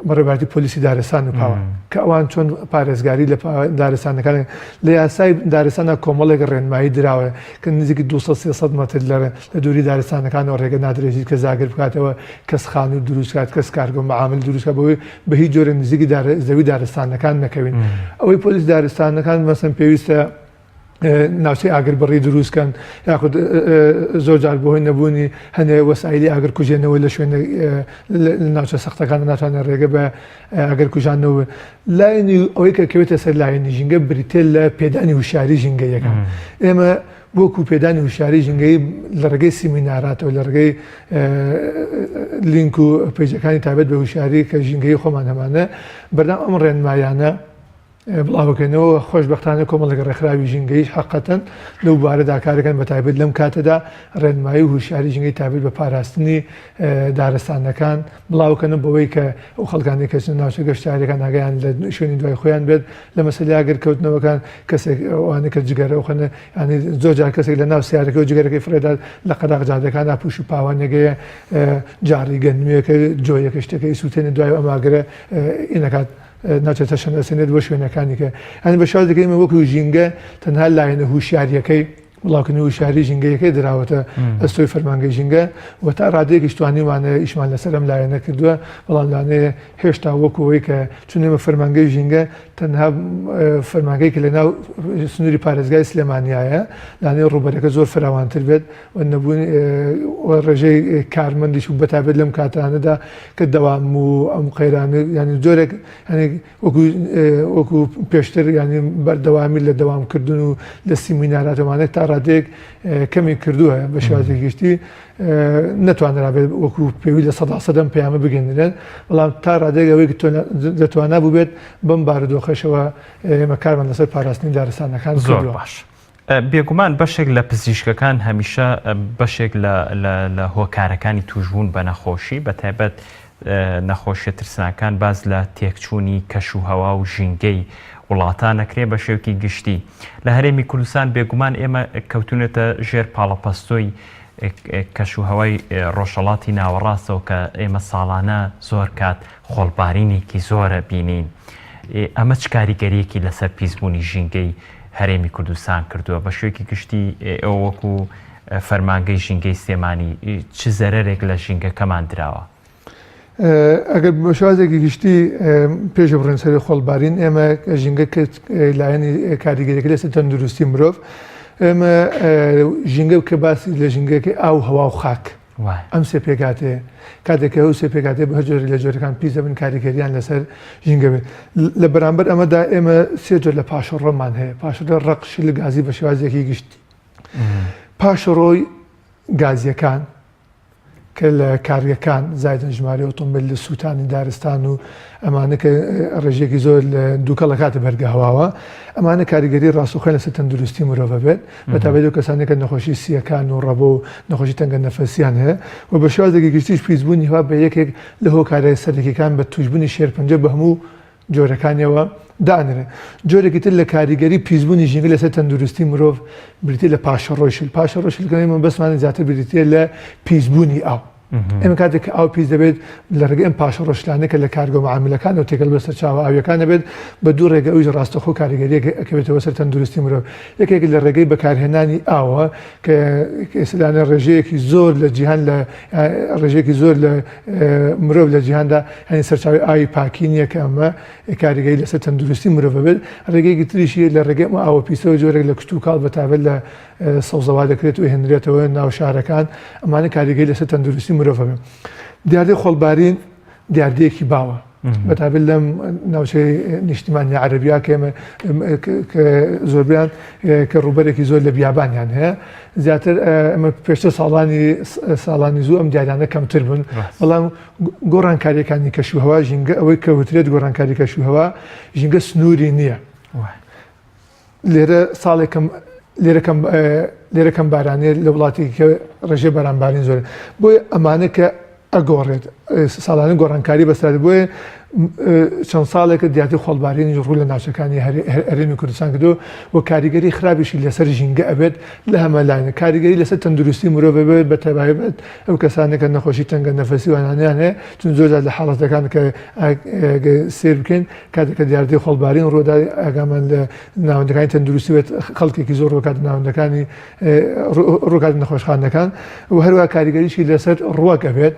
بەڕێوەبەرایەتی پۆلیسی دارستان و پاوان کە ئەوان چۆن پارێزگاری لە دارستانەکان لە یاسای دارستانە کۆمەڵێک ڕێنمایی دراوە کە نزیکی 200 300 مەتر لە لە دووری دارستانەکانەوە ڕێگە نادرێت هیچ کەس ئاگر بکاتەوە کەس خانوو دروستکات کەس کارگە و معامل دروستکات بەوەی بە هیچ جۆرە نزیکی زەوی دارستانەکان نەکەوین ئەوەی پۆلیس دارستانەکان مەسەن پێویستە ناوچەی ئاگربڕی دروستکەن یاخود زۆر جار بۆ هۆی نەبوونی هەندێک وەسایلی ئاگر کوژێنەوە لە شوێنە ناوچە سەختەکان ناتوانێت ڕێگە بە ئاگر کوژانەوە لایەنی ئەوەی کە کەوێتە سەر لایەنی ژینگە بریتە لە پێدانی هوشیاری ژینگەیەکان ئێمە وەکو پێدانی هوشیاری ژینگەیی لە ڕێگەی سیمیناراتەوە لە ڕێگەی لینک و پەیجەکانی تایبەت بە هوشیاری کە ژینگەی خۆمان هەمانە بەردەم ئەم ڕێنمایانە بڵاوبکەینەوە خۆشبەختانە کۆمەڵێک ڕێکخراوی ژینگەیش حەقەتەن لەو بارەدا کارەکەن بە تایبەت لەم کاتەدا ڕێنمایی و هوشیاری ژینگەی تایبەت بە پاراستنی دارستانەکان بڵاوکەنەوە بەوەی کە ئەو خەڵکانەی کە چنە ناوچە گەشتیاریەکان ئاگایان لە شوێنی دوای خۆیان بێت لە مەسەلەی ئاگر کەوتنەوەکان کەسێک ئەوانەی کە جگەرە خەنە ینی زۆر جار کەسێک لە ناو سیارەکە و جگەرەکەی فرێدات لە قەراغ جادەکاندا پوش و پاوانێکەیە جاڕی گەنمێکە جۆیەکە شتەکەی سووتێنێ دوای ئەم ئاگرە ئینەکات ناچێتە تەشەنەسێنێت بۆ شوێنەکانی کە هەن بە شێوازێک ئێمە وەکو ژینگە تەنها لایەنە هوشیاریەکەی بڵاوکردنی هوشیاری ژینگەیەکەی دراوەتە ئەستۆی فەرمانگەی ژینگە و تا ڕادەیەکیش توانیومانە ئیشمان لەسەر ئەم لایەنە کردووە بەڵام لانەیە هێشتا وەکو ئەوەی کە چون ئێمە فەرمانگەی ژینگە تەنها فەرمانگەیەکی لەناو سنووری پارێزگای سلێمانیایە لانەیە ڕووبەرەکە زۆر فراوانتر بێت و نەبوونی ڕێژەی کارمەندیش و بەتایبەت لەم کاتانەدا کە دەوام و ئەم قەیرانە یانی جۆرێک یانی وەکو وەکو پێشتر یانی بەردەوامی لە دەوامکردن و لە سیمیناراتەمانە تا ڕادەیەک کەمی کردووە بە شێوازێکی گشتی نەتوانرابێت وەکو پێوی لە سەدا سەدەم پەیامە بگەندرێن بەڵام تا ڕادەیەک ئەوەی لە توانا بووبێت بەم بارودۆخەشەوە ئێمە کارمان لەسەر پاراستنی دارستانەکان زۆر باش. بێگومان بەشێک لە پزیشکەکان هەمیشە بەشێک لە هۆکارەکانی توشبوون بە نەخۆشی بە تایبەت نەخۆشیە ترسناکان باس لە تێکچوونی کەش و هەوا و ژینگەی وڵاتان ئەکرێ بە شێوکی گشتی لە هەرێمی کوردستان بێگومان ئێمە کەوتونەتە ژێر پاڵەپەستۆی کەش و هەوای ڕۆژهەڵاتی ناوەڕاستەوە کە ئێمە ساڵانە زۆر کات خۆڵبارینێکی زۆرە بینین ئەمە چ کاریگەریەکی لەسەر پیسبوونی ژینگەی هەرێمی کوردستان کردووە بە شێوەیەکی گشتی ئێوە وەکو فەرمانگەی ژینگەی سلێمانی چ زەرەرێک لە ژینگەکەمان دراوە؟ ئەگەر بە شێوازێکی گشتی پێش بڕین سەری خۆڵبارین ئێمە ژینگە کرد لایەنی کاریگەریەکە لەسەر تەندروستی مرۆڤ ئێمە ژینگە کە باسی لە ژینگەکەی ئاو هەوا و خاک ئەم سێ پێکهاتەیە کاتێک کە ئەو سێ پێکهاتەیە بە هەر جۆرێک لە جۆرەکان پیس دەبن کاریگەریان لەسەر ژینگە بێت لە بەرامبەر ئەمەدا ئێمە سێ جۆر لە پاشەڕۆمان هەیە پاشەڕۆ ڕەق شل گازی بە شێوازێکی گشتی پاشەڕۆی گازیەکان کە لە کارگەکان زایدن ژمارەی ئۆتۆمبیل لە سووتانی دارستان و ئەمانە کە ڕێژەیەکی زۆر لە دووکەڵ ئەکاتە بەرگە هەواوە ئەمانە کاریگەری ڕاستەوخۆیان لەسەر تەندروستی مرۆڤ ئەبێت بە تایبەتی ئەو کەسانەی کە نەخۆشی سییەکان و ڕەبۆ و نەخۆشی تەنگە نەفەسیان هەیە و بە شێوازێکی گشتیش پیسبوونی هەوا بە یەکێک لە هۆکارە سەرەکیەکان بە تووشبوونی شێرپەنجە بە هەموو جۆرەکانیەوە دانرێن. جۆرێکی تر لە کاریگەری پیسبوونی ژینگە لەسەر تەندروستی مرۆڤ بریتیە لە پاشەڕۆی شل. پاشەڕۆی شل کە ئێمە مەبەستمان زیاتر بریتیە لە پیسبوونی ئاو. ئێمە کاتێک کە ئاو پیس دەبێت لە ڕێگەی ئەم پاشەڕۆ شلانە کە لە کارگە و مەعاملەکانەوە تێکەڵ بە سەرچاوە ئاوییەکان دەبێت بە دوو ڕێگە ئەویش ڕاستەوخۆ کاریگەرییەک ئەکەوێتەوە سەر تەندروستی مرۆڤ یەکێک لە ڕێگەی بەکارهێنانی ئاوە کە ئێستالانە ڕێژەیەکی زۆر لە جیهان لە ڕێژەیەکی زۆر لە مرۆڤ لە جیهاندا هەنی سەرچاوی ئاوی پاکی نییە کە ئەمە کاریگەری لەسەر تەندروستی مرۆڤ بێت ڕێگەیەکی تریشی لە ڕێگەی ئەم ئاوە پیسەوە جۆرێک لە کشتوکاڵ بە تایبەت لە سەوزەوا دەکرێت و هێنرێتەوە ناو شارەکان، ئەمانە کاریگەری لەسەر تەندروستی مرۆڤ هەبێت. دیاردەی خۆڵبارین دیاردەیەکی باوە بەتابێت لەم ناوچەی نیشتیمانی عەربیا کە کە زۆربیان کە ڕووبەرێکی زۆر لە بیابانیان هەیە زیاتر ئەمە پێشتر ساڵانی ساڵانی زوو ئەم دیارانە کەمتر بوون بەڵام گۆڕانکاریەکانی کەشوهەوا ژینگە ئەوەی کە وترێت گۆڕانکاری کەشوهەوا ژینگە سنووری نییە لێرە ساڵێکم لێرەکەم لێرەکەم بارانێ لە وڵاتێکی کە ڕێژەی بارانبارین زۆرە بۆیە ئەمانە کە ئەگۆڕێت ساڵانە گۆڕانکاری بەسەر بۆیە چەند ساڵێکە دیاتی خۆڵبارینی ڕوو لە ناوچەکانی هەرێمی کوردستان کردو و کاریگەری خراپیشی لەسەر ژینگە ئەبێت لە هەمە لایەنە کاریگەری لەسەر تەندروستی مرۆڤ بێت بە تایبەت ئەو کەسانە کە نەخۆشی تەنگە نەفەسی وانانیان هەیە چون زۆر لە حاڵەتەکان کە سێر بکەین کاتێک کە دیاردەی خۆڵبارین ڕوودا ئاگامان لە ناوەندەکانی تەندروستی بێت خەڵکێکی زۆر ڕووکات ناوەندەکانی ڕووکات نەخۆشخانەکان و هەروە کاریگەریشی لەسەر ڕووەک ئەبێت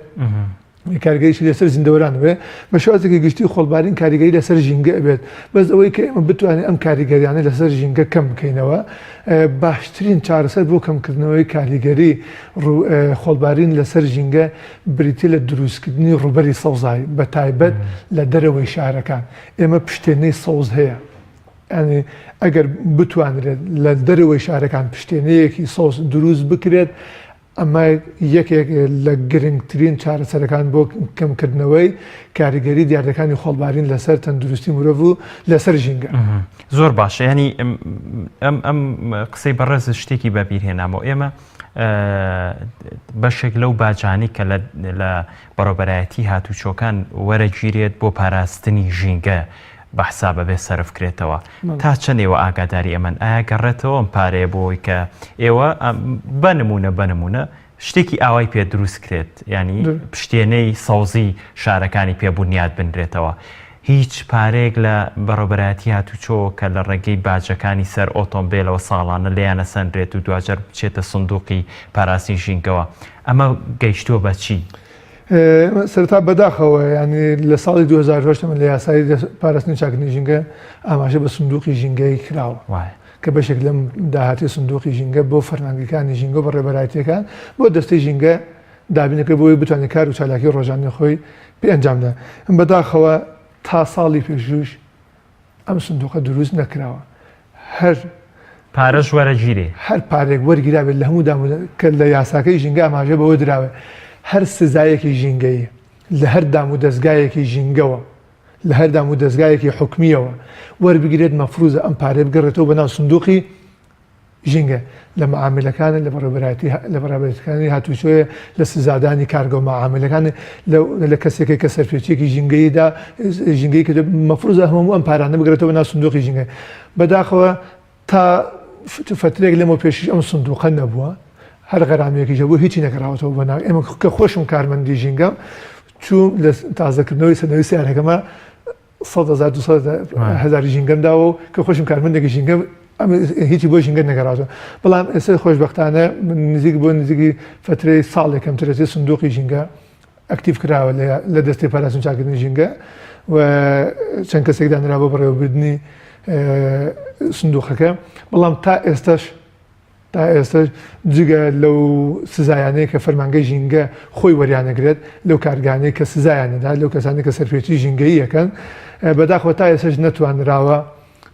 کارگەریشی لەسەر زیندەوەران بێ بە شێوازێکی گشتی خۆڵبارین کاریگەری لەسەر ژینگە ئەبێت بەس ئەوەی کە ئێمە بتوانین ئەم کاریگەریانە لەسەر ژینگە کەم بکەینەوە باشترین چارەسەر بۆ کەمکردنەوەی کاریگەری خۆڵبارین لەسەر ژینگە بریتیە لە دروستکردنی ڕووبەری سەوزایی بە تایبەت لە دەرەوەی شارەکان ئێمە پشتێنەی سەوز هەیە یانی ئەگەر بتوانرێت لە دەرەوەی شارەکان پشتێنەیەکی سەوز دروست بکرێت ئەمە یەکێک لە گرنگترین چارەسەرەکان بۆ کەمکردنەوەی کاریگەری دیاردەکانی خۆڵبارین لەسەر تەندروستی مرۆڤ و لەسەر ژینگە. زۆر باشە ینی ئەم ئەم قسەی بەڕێز شتێکی بەبیرهێنامەوە ئێمە بەشێک لەو باجانی کە لە بەڕێوبەرایەتی هاتوچۆکان وەرەگیرێت بۆ پاراستنی ژینگە بە حسابە بێ سەرف کرێتەوە تا چەند ئێوە ئاگاداری ئەمەن ئایا گەڕێتەوە ئەم پارەیە بۆی کە ئێوە بە نمونە بە نمونە شتێکی ئاوای پێ دروست کرێت ینی پشتێنەی سەوزی شارەکانی پێ بنیاد بنرێتەوە هیچ پارەیەک لە بەڕێوبەرایەتی هاتوچۆ کە لە ڕێگەی باجەکانی سەر ئۆتۆمبێلەوە ساڵانە لێیان ئەسەنرێت و دواجار بچێتە سندوقی پاراستنی ژینگەوە، ئەمە گەیشتووە بە چی؟ سەرەتا بەداخەوە یانی لە ساڵی 2008 من لە یاسای پاراستنی چاکردنی ژینگە ئاماژە بە سندوقی ژینگەیی کراوە کە بەشێک لەم داهاتی سندوقی ژینگە بۆ فەرمانگەکانی ژینگە و بەڕێوەبەرایەتییەکان بۆ دەستەی ژینگە دابینەکە بۆی بتوانێت کار و چالاکی ڕۆژانەی خۆی پێ ئەنجام بدات. بەداخەوە تا ساڵی پێشووش ئەم سندوقە دروست نەکراوە. هەر پارەش وەرەگیرێ. هەر پارەیەک وەرگیرابێت لە هەموو دام کە لە یاساکەی ژینگە ئاماژە بەوە دراوە هەر سزایەکی ژینگەیی لە هەر دام و دەزگایەکی ژینگەوە لە هەر دام و دەزگایەکی حکومییەوە وەربگیرێت مەفروزە ئەم پارەیە بگەڕێتەوە بە ناو سندوقی ژینگە لە مەعاملەکانە لە بەڕێوەبەرایەتی لە بەڕێوەبەرایەتیەکانی هاتوچۆیە لە سزادانی کارگە و مەعاملەکان لە کەسێکی کە سەرپێچیەکی ژینگەییدا ژینگەی کە مەفروزە هەموو ئەم پارانە بگرێتەوە ناو سندوقی ژینگە بەداخەوە تا فترێک لەمە پێشیش ئەم سندوقە نەبووە هەر غەرامێکیش هەبوو هیچی نەگەڕاوەتەوە بۆ ناو ئێمە کە خۆشم کارمەندی ژینگەم چووم لە تازەکردنەوەی سەنەوەی سیارەکەمە 100 هزار 200 هزاری ژینگەم داوە و کە خۆشم کارمەندێکی ژینگەم هیچی بۆ ژینگە نەگەڕاوە بەڵام ئێستا خۆشببختانە نزیک بۆ نزیکی فترەی ساڵێک کەمترەتی سندوقی ژینگە ئەکتیڤ کراوە لە دەستی پاراستن چاکردنی ژینگە و چەند کەسێک دانرا بۆ بەڕێوەبردنی سندوقەکە بەڵام تا ئێستاش تا ئێستاش جگە لەو سزایانەی کە فەرمانگەی ژینگە خۆی وەریانەگرێت لەو کارگانەی کە سزایان دەدات لەو کەسانی کە سەرپێچی ژینگەیی ئەکەن بەداخەوە تا ئێستاش نەتوانراوە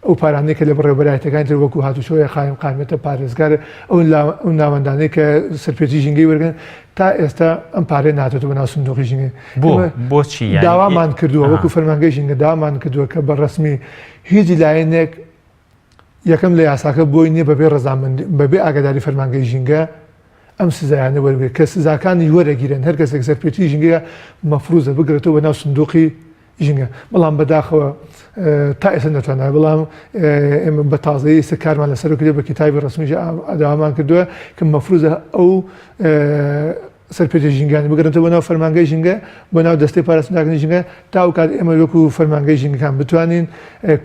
ئەو پارانەی کە لە بەڕێوەبەرایەتەکانی تر وەکو هاتوچۆیە قایم قامیەتە پارێزگار ئەو ناوەندانەی کە سەرپێچی ژینگەی وەرگن تا ئێستا ئەم پارەیە ناتێتەوە بە ناو سندوقی ژینگە بۆ بۆچی داوامان کردووە وەکو فەرمانگەی ژینگە داوامان کردووە کە بە ڕەسمی هیچ لایەنێک یەکەم لە یاساکە بۆی نییە بەبێ ڕەزامەندی بەبێ ئاگاداری فەرمانگەی ژینگە ئەم سزایانە وەربگرێت کە سزاکانی وەرەگیرێن هەر کەسێک سەرپێچی ژینگەیە مەفروزە بگرێتەوە بە ناو سندوقی ژینگە بەڵام بەداخەوە تا ئێستا نەتوانرا بەڵام ئێمە بە تازەیی ئێستا کارمان لەسەر کردووە بە کتابی ڕەسمیش داوامان کردووە کە مەفروزە ئەو سەرپێچی ژینگانی بگەڕێتەوە بۆ ناو فەرمانگەی ژینگە، بۆ ناو دەستەی پاراستن تاکردنی ژینگە، تا ئەو کات ئێمە وەکو فەرمانگەی ژینگەکان بتوانین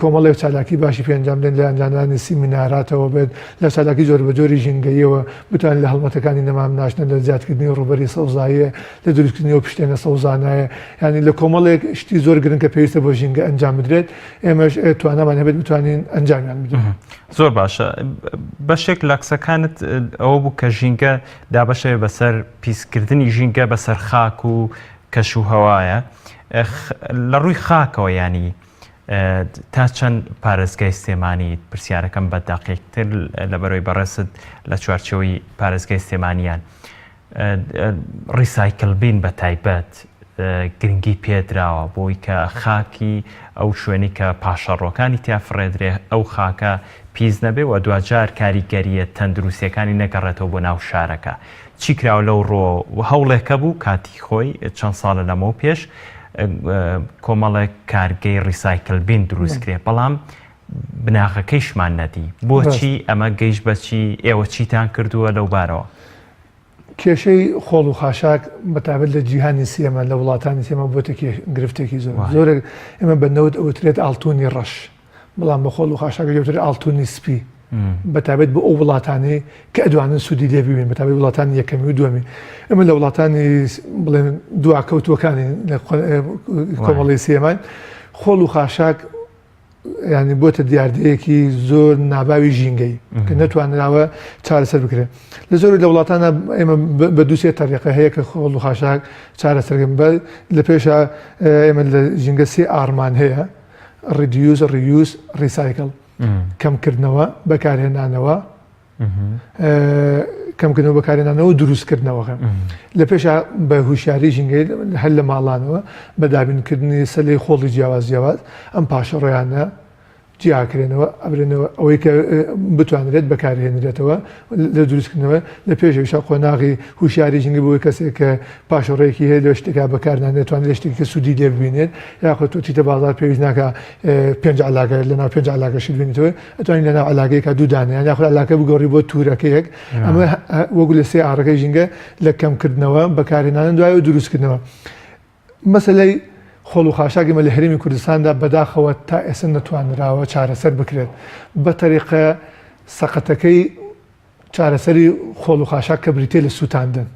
کۆمەڵێک چالاکی باشی پێ ئەنجام بدەین لە ئەنجامدانی سیمیناراتەوە بێت، لە چالاکی جۆربەجۆری ژینگەییەوە بتوانین لە هەڵمەتەکانی نەمام ناشتن، لە زیادکردنی ڕووبەری سەوزاییە، لە دروستکردنی ئەو پشتێنە سەوزانایە، یانی لە کۆمەڵێک شتی زۆر گرنگ کە پێویستە بۆ ژینگە ئەنجام بدرێت، ئێمەش توانامان هەبێت بتوانین ئەنجامیان بدەین. زۆر باشە. بەشێک لە قسەکانت ئەوە بوو کە ژینگە دابەشەوێ بەسەر پیسکردنی ژینگە بەسەر خاک و کەش و هەوایە لە ڕووی خاکەوە ینی تا چەند پارێزگای سلێمانی پرسیارەکەم بە دەقیقتر لە بەرەوەی بەڕێزت لە چوارچێوەی پارێزگای سلێمانیان recycle bin بە تایبەت گرنگی پێدراوە بۆی کە خاکی ئەو شوێنی کە پاشەڕۆکانی تیا فڕێدرێ ئەو خاکە پیس نەبێ و دواجار کاریگەریە تەندروستیەکانی نەگەڕێتەوە بۆ ناو شارەکە چی کراوە لەو ڕۆ هەوڵێک هەبوو کاتی خۆی چەند ساڵە لەمەو پێش کۆمەڵێک کارگەی recycle bin دروست کرێ بەڵام بناغەکەیشمان نەدی بۆچی ئەمە گەیشت بەچی ئێوە چیتان کردووە لەو بارەوە؟ کێشەی خۆڵ و خاشاک بەتابەت لە جیهانی سێمە لە وڵاتانی سێمە بۆتە گرفتێکی زۆر زۆرێک ئێمە بە نەوت ئەوترێت ئاڵتونی ڕەش بەڵام بە خۆڵ و خاشاک ئەوترێت ئاڵتونی سپی بەتابەت بۆ ئەو وڵاتانەی کە ئەدوانن سوودی لێ ببین بەتابەت وڵاتانی یەکەمی و دووەمی ئێمە لە وڵاتانی بڵێن دواکەوتووەکانی لە کۆمەڵی سێمان خۆڵ و خاشاک ینی بۆتە دیاردەیەکی زۆر ناباوی ژینگەی کە نەتوانراوە چارەسەر بکرێت لە زۆر لە وڵاتانە ئێمە بە دووسێ تەریقە هەیە کە خۆڵ و خاشاک چارەسەرکەن بە لە پێشە ئێمە لە ژینگە سێ R مان هەیە reduce reuse recycle کەمکردنەوە بەکارهێنانەوە کەمکردنەوە بەکارهێنانەوە دروستکردنەوەکە لە پێشا بە هوشیاری ژینگەی هەر لە ماڵانەوە بە دابینکردنی سەلەی خۆڵی جیاواز جیاواز ئەم پاشەڕۆیانە جیاکرێنەوە ئەبرێنەوە ئەوەی کە بتوانرێت بەکارهێنرێتەوە لە دروستکردنەوە لە پێشەویشا قۆناغی هوشیاری ژینگە بۆی کەسێک کە پاشەڕۆیەکی هەیە لە شتێکا بەکارنانێت توانێت لە شتێکی کە سوودی لێ ببینێت یاخود تۆ چیتە بازار پێویست ناکە پێنج علاگە لەناو پێنج علاگە شت بینیتەوە ئەتوانی لەناو علاگەیەکا دوو دانە یان یاخود علاگە بگۆڕی بۆ تورەکەیەک ئەمە وەکو لە سێ R ەکەی ژینگە لە کەمکردنەوە بەکارهێنانە دوای و دروستکردنەوە مەسەلەی خۆڵ و خاشاک ئێمە لە هەرێمی کوردستاندا بەداخەوە تا ئێستا نەتوانراوە چارەسەر بکرێت بە تەریقە سەقەتەکەی چارەسەری خۆڵ و خاشاک کە بریتیە لە سووتاندن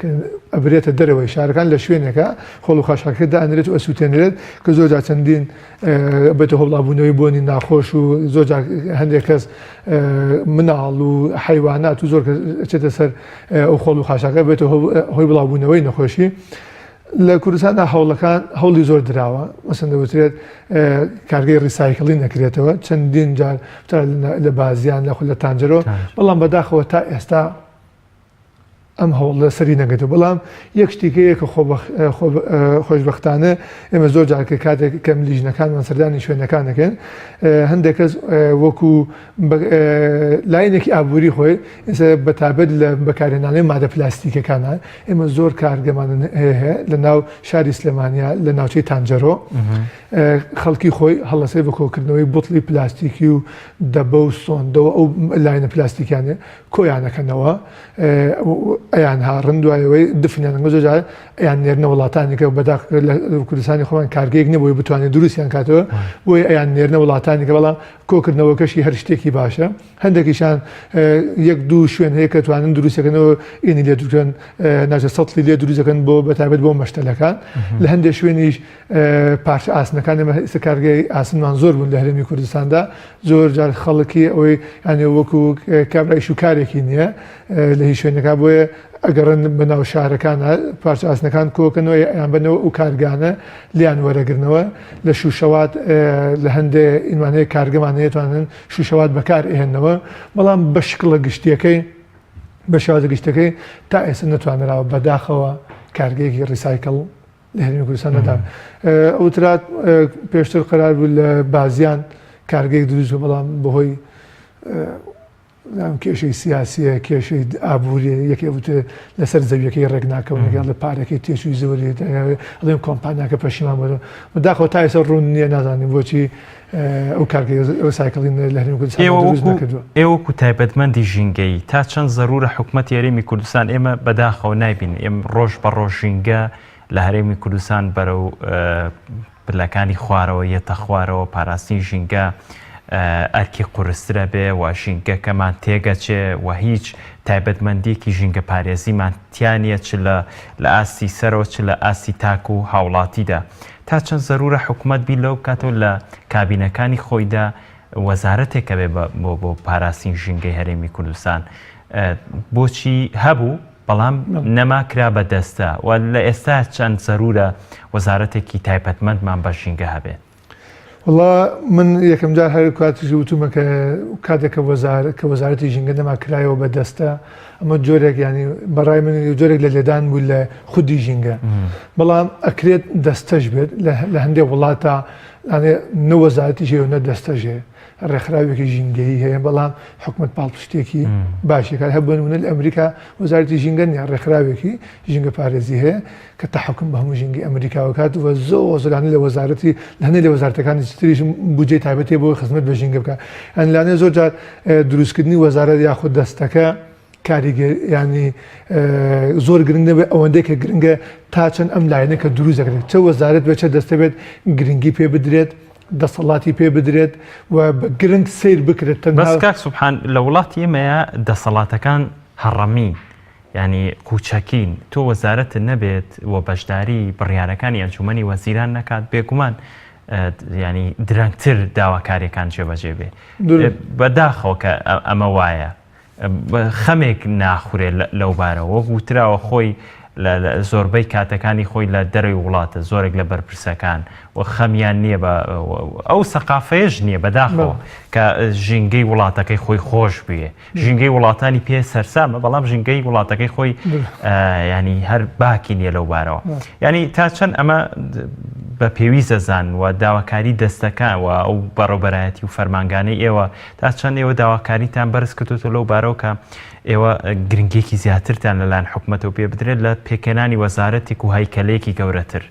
کە ئەبرێتە دەرەوەی شارەکان لە شوێنێکە خۆڵ و خاشاکەکە دانرێت و ئەسووتێنرێت کە زۆر جار چەندین بێتە هۆڵابوونەوەی بۆنی ناخۆش و زۆر جار هەندێک کەس مناڵ و حیوانات و زۆر کەس ئەچێتە سەر ئەو خۆڵ و خاشاکە بێتە هۆی بڵاوبوونەوەی نەخۆشی لە کوردستاندا هەوڵەکان هەوڵی زۆر دراوە مەسەن دەوترێت کارگەی recycling نەکرێتەوە چەندین جار لە بازیان لە خول لە تانجەرۆ بەڵام بەداخەوە تا ئێستا ئەم هەوڵە سەری نەگرتو بەڵام یەک شتێکەیە کە خۆشببختانە ئێمە زۆر جار کە کاتێک کەم لیژنەکانمان سەردانی شوێنەکان دەکەن هەندێک کەس وەکو لایەنێکی ئابووری خۆی ئێستا بەتابەت لە بەکارهێنانی مادە پلاستیکەکانە ئێمە زۆر کارگەمان هەیە لە ناو شاری سلێمانیا لە ناوچەی تانجەرۆ خەڵکی خۆی هەڵەسێ بە کۆکردنەوەی بوتڵی پلاستیکی و دەبە و سۆندەوە ئەو لاینە پلاستیکیانە کۆیانەکەنەوە ئەیان هاڕن دوایەوەی دفنیان زۆر جار ئەیان نێرنە وڵاتانی کە بەداخ لە کوردستانی خۆمان کارگەیەک نەبووی بتوانێت دروستیان کاتەوە بۆیە ئەیان نێرنە وڵاتانی کە بەڵام کۆکردنەوەکەشی هەر شتێکی باشە هەندێکیشان یەک دوو شوێن هەیە کە توانن دروستەکەنەوە ئینی لێ دروستکەن ناچە سەتڵی لێ دروستەکەن بۆ بەتایبەت بۆ مەشتەلەکان لە هەندێک شوێنیش پارچە ئاسنەکان ئێمە ئێستا کارگەی ئاسنمان زۆر بوون لە هەرێمی کوردستاندا زۆر جار خەڵکی ئەوەی یانێ وەکو کابرا ئیش و کارێکی نییە لە هیچ شوێنەکە بۆیە ئەگەڕن بە ناو شارەکان پارچە ئاسنەکان کۆکەنەوە یان بەنەوە ئەو کارگانە لیان وەرەگرنەوە لە شوشەوات لە هەندێ ئینوان هەیە کارگەمان هەیە توانن شوشەوات بەکار ئێنەوە بەڵام بە شکڵە گشتیەکەی بە شێوازە گشتەکەی تا ئێستا نەتوانراوە بەداخەوە کارگەیەکی recycle لە هەرێمی کوردستان نەدا ئەوترات پێشتر قرار بوو لە بازیان کارگەیەک دروست بەڵام بەهۆی کێشەی سیاسیە کێشەی ئابووری یەکێ وتێ لەسەر زەویەکەی ڕێک ناکەون لەگەڵ لە پارەکەی تێچووی زۆری ئەڵێن کۆمپانیاکە پەشیمان بوو بەداخەوە تا ئێستا ڕوون نییە نازانین بۆچی ئەو کارگەی recycling لە هەرێمی کوردستان دروست نەکردووە. ئێوە وەکو تایبەتمەندی ژینگەیی تا چەند زەرورە حکومەتی هەرێمی کوردستان ئێمە بەداخەوە نایبینین ئێمە ڕۆژ بە ڕۆژ ژینگە لە هەرێمی کوردستان بەرەو پلەکانی خوارەوە یەتە خوارەوە، پاراستنی ژینگە ئەرکی قورسترە بێ و ژینگەکەمان تێگەچێ و هیچ تایبەتمەندیەکی ژینگە پارێزیمان تیا نیە چ لە لە ئاستی سەرەوە چ لە ئاستی تاک و هاوڵاتیدا. تا چەند زەرورە حکومەت بیر لەوە بکاتەوە لە کابینەکانی خۆیدا وەزارەتێک هەبێ بۆ بۆ پاراستنی ژینگەی هەرێمی کوردستان؟ بۆچی هەبوو؟ بەڵام نەما کرا بە دەستە و لە ئێستا چەند زەرورە وەزارەتێکی تایبەتمەندمان بە ژینگە هەبێت. وەڵا من یەکەم جار هەر کاتیش وتومە کە کاتێک کە وەزارەت کە وەزارەتی ژینگە نەما کرایەوە بە دەستە ئەمە جۆرێک ینی بەڕای من جۆرێک لە لێدان بوو لە خودی ژینگە بەڵام ئەکرێت دەستەش بێت لە هەندێک وڵاتە نە وەزارەتی هەیە و نە دەستەش هەیە ڕێکخراوێکی ژینگەیی هەیە بەڵام حکومت پاڵپشتێکی باشێکات هەر بۆ نمونە لە ئەمریکا وەزارەتی ژینگە نیە ڕێکخراوێکی ژینگە پارێزی هەیە کە تەحەکوم بە هەموو ژینگەی ئەمریکاوە کات و زۆر زۆرانە لە وەزارەتی لە هەندێک لە وەزارەتەکانی تریش بودجەی تایبەتی بۆ خزمەت بە ژینگە بکات یان لانێ زۆر جار دروستکردنی وەزارەت یاخود دەستەکە کاریگەر ینی زۆر گرنگ نەبێت ئەوەندەی کە گرنگە تا چەند ئەم لایەنە کە دروست دەکرێت چە وەزارەت بێت چە دەستە بێت گرنگی پێ بدرێت دەسەڵاتی پێ بدرێت و بە گرنگ سیر بکرێت تەنها بەس کاک سوبحان لە وڵاتی ئێمەیە دەسەڵاتەکان هەڕەمین یانی قوچەکین تۆ وەزارەتت نەبێت و بەشداری بڕیارەکانی ئەنجومەنی وەزیران نەکات بێگومان ینی درەنگتر داواکاریەکان جێبەجێ بێ بەداخەوە کە ئەمە وایە خەمێک ناخورێ لەو بارەوە وەک وتراوە خۆی زۆربەی کاتەکانی خۆی لە دەرەوەی وڵاتە زۆرێک لە بەرپرسەکان و خەمیان نییە بە ئەو سەقافەیەش نییە بەداخەوە کە ژینگەی وڵاتەکەی خۆی خۆش بێ ژینگەی وڵاتانی پێ سەرسامە بەڵام ژینگەی وڵاتەکەی خۆی ینی هەر باکی نییە لەو بارەوە ینی تا چەند ئەمە بە پێویست دەزان و داواکاری دەستەکان و ئەو بەڕێوبەرایەتی و فەرمانگانەی ئێوە تا چەند ئێوە داواکاریتان بەرز کردوتە لەو بارەوە کە ئێوە گرنگێکی زیاترتان لەلایەن حکوومەتەوە پێ بدرێت لە پێکهێنانی وەزارەتێک و هەیکەلەیەکی گەورەتر.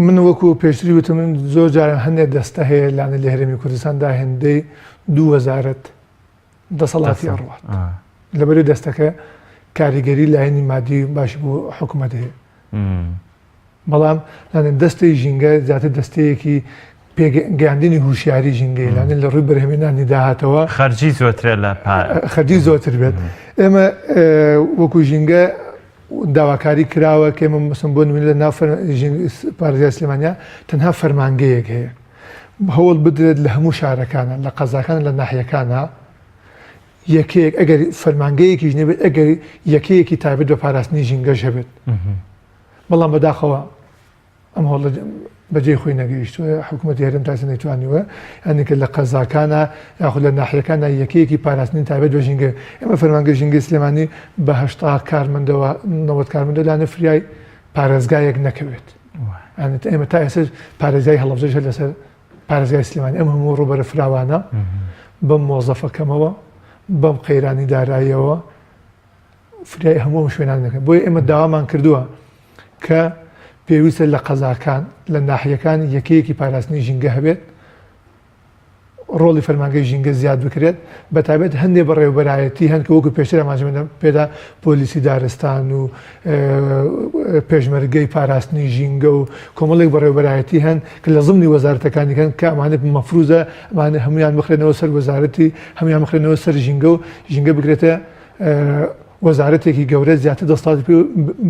من وەکو پێشتری وتم من زۆر جاران هەندێک دەستە هەیە لانە لە هەرێمی کوردستاندا هێندەی دوو وەزارەت دەسەڵاتی ئەڕوات لەبەری دەستەکە کاریگەری لایەنی مادی باش بۆ حکوومەت هەیە بەڵام لانە دەستەی ژینگە زیاتر دەستەیەکی پێگەیاندنی هوشیاری ژینگەی لانە لە ڕووی بەرهەمێنانی داهاتەوە خەرجی زۆترە لە خەرجی زۆتر بێت ئێمە وەکو ژینگە داواکاری کراوە کە ئێمە مەسەن بۆ نمونە لە ناو پارێزگای سلێمانیا تەنها فەرمانگەیەک هەیە هەوڵ بدرێت لە هەموو شارەکانە لە قەزاکان لە ناحیەکانە یەکەیەک ئەگەر فەرمانگەیەکیش نەبێت ئەگەر یەکەیەکی تایبەت بە پاراستنی ژینگەش هەبێت بەڵام بەداخەوە ئەم هەوڵە بەجێی خۆی نەگەیشتووە، حکوومەتی هەرێم تا ئێستا نەیتوانیوە یانی کە لە قەزاکانا یاخود لە ناحیەکانا یەکەیەکی پاراستنی تایبەت بە ژینگە ئێمە فەرمانگەی ژینگەی سلێمانی بە 80 کارمەندەوە 90 کارمەندەوە لانە فریای پارێزگایەک نەکەوێت یانی ئێمە تا ئێستا پارێزگای هەڵەبجەش هەر لەسەر پارێزگای سلێمانی ئەم هەموو ڕووبەرە فراوانە بەم مۆزەفەکەمەوە بەم قەیرانی داراییەوە فریای هەموو ئەم شوێنانە دەکەن بۆیە ئێمە داوامان کردووە کە پێویستە لە قەزاکان لە ناحیەکان یەکەیەکی پاراستنی ژینگە هەبێت ڕۆڵی فەرمانگەی ژینگە زیاد بکرێت بە تایبەت هەندێک بەڕێوبەرایەتی هەن کە وەکو پێشتر ئاماژەمان پێدا پۆلیسی دارستان و پێشمەرگەی پاراستنی ژینگە و کۆمەڵێک بەڕێوبەرایەتی هەن کە لە زمنی وەزارەتەکانی هەن کە ئەمانە مەفروزە ئەمانە هەمویان بخرێنەوە سەر وەزارەتی هەمویان بخرێنەوە سەر ژینگە و ژینگە بکرێتە وەزارەتێکی گەورە زیاتر دەسەڵاتی پێ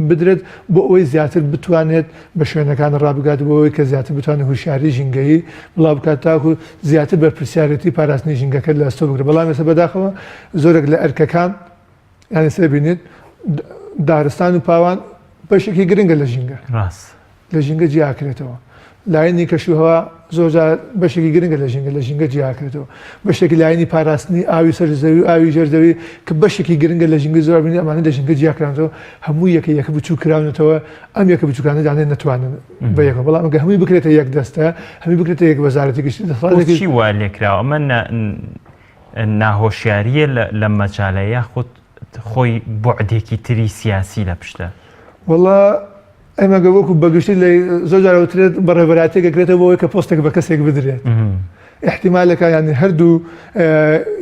بدرێت بۆ ئەوەی زیاتر بتوانێت بە شوێنەکان ڕابگات بۆ ئەوەی کە زیاتر بتوانێت هوشیاری ژینگەیی بڵاو بکات تاکو زیاتر بەرپرسیارێتی پاراستنی ژینگەکە لە ئەستۆ بگرێت بەڵام ئێستا بەداخەوە زۆرێک لە ئەرکەکان یانی سەر بینیت دارستان و پاوان بەشێکی گرنگە لە ژینگە ڕاست لە ژینگە جیاکرێتەوە لایەنی کەشوهەوا زۆرجار بەشێکی گرنگە لە ژینگە لە ژینگە جیاکرێتەوە بەشێکی لایەنی پاراستنی ئاوی سەر زەوی و ئاوی ژێر زەوی کە بەشێکی گرنگە لە ژینگە زۆر بینی ئەمانە لە ژینگە جیاکرانەوە هەموو یەکە یەکە بچوو کراونەتەوە ئەم یەکە بچووکانە دانێ نەتوانن بە یەکەوە بەڵام ئەگەر هەمووی بکرێتە یەک دەستە هەمووی بکرێتە یەک وەزارەتی گشتی دەسەڵاتێکی بۆچی وا لێکراوە ئەمە ناهۆشیارییە لەم مەجالە یاخود خۆی بوعدێکی تری سیاسی لە پشتە؟ وەڵا ئێمە گە وەکو بەگشتی لە زۆر جار وترێت بەڕێوەبەرایەتیەک ئەکرێتەوە بۆ ئەوەی کە پۆستێک بە کەسێک بدرێت احتیمالەکە یانی هەردوو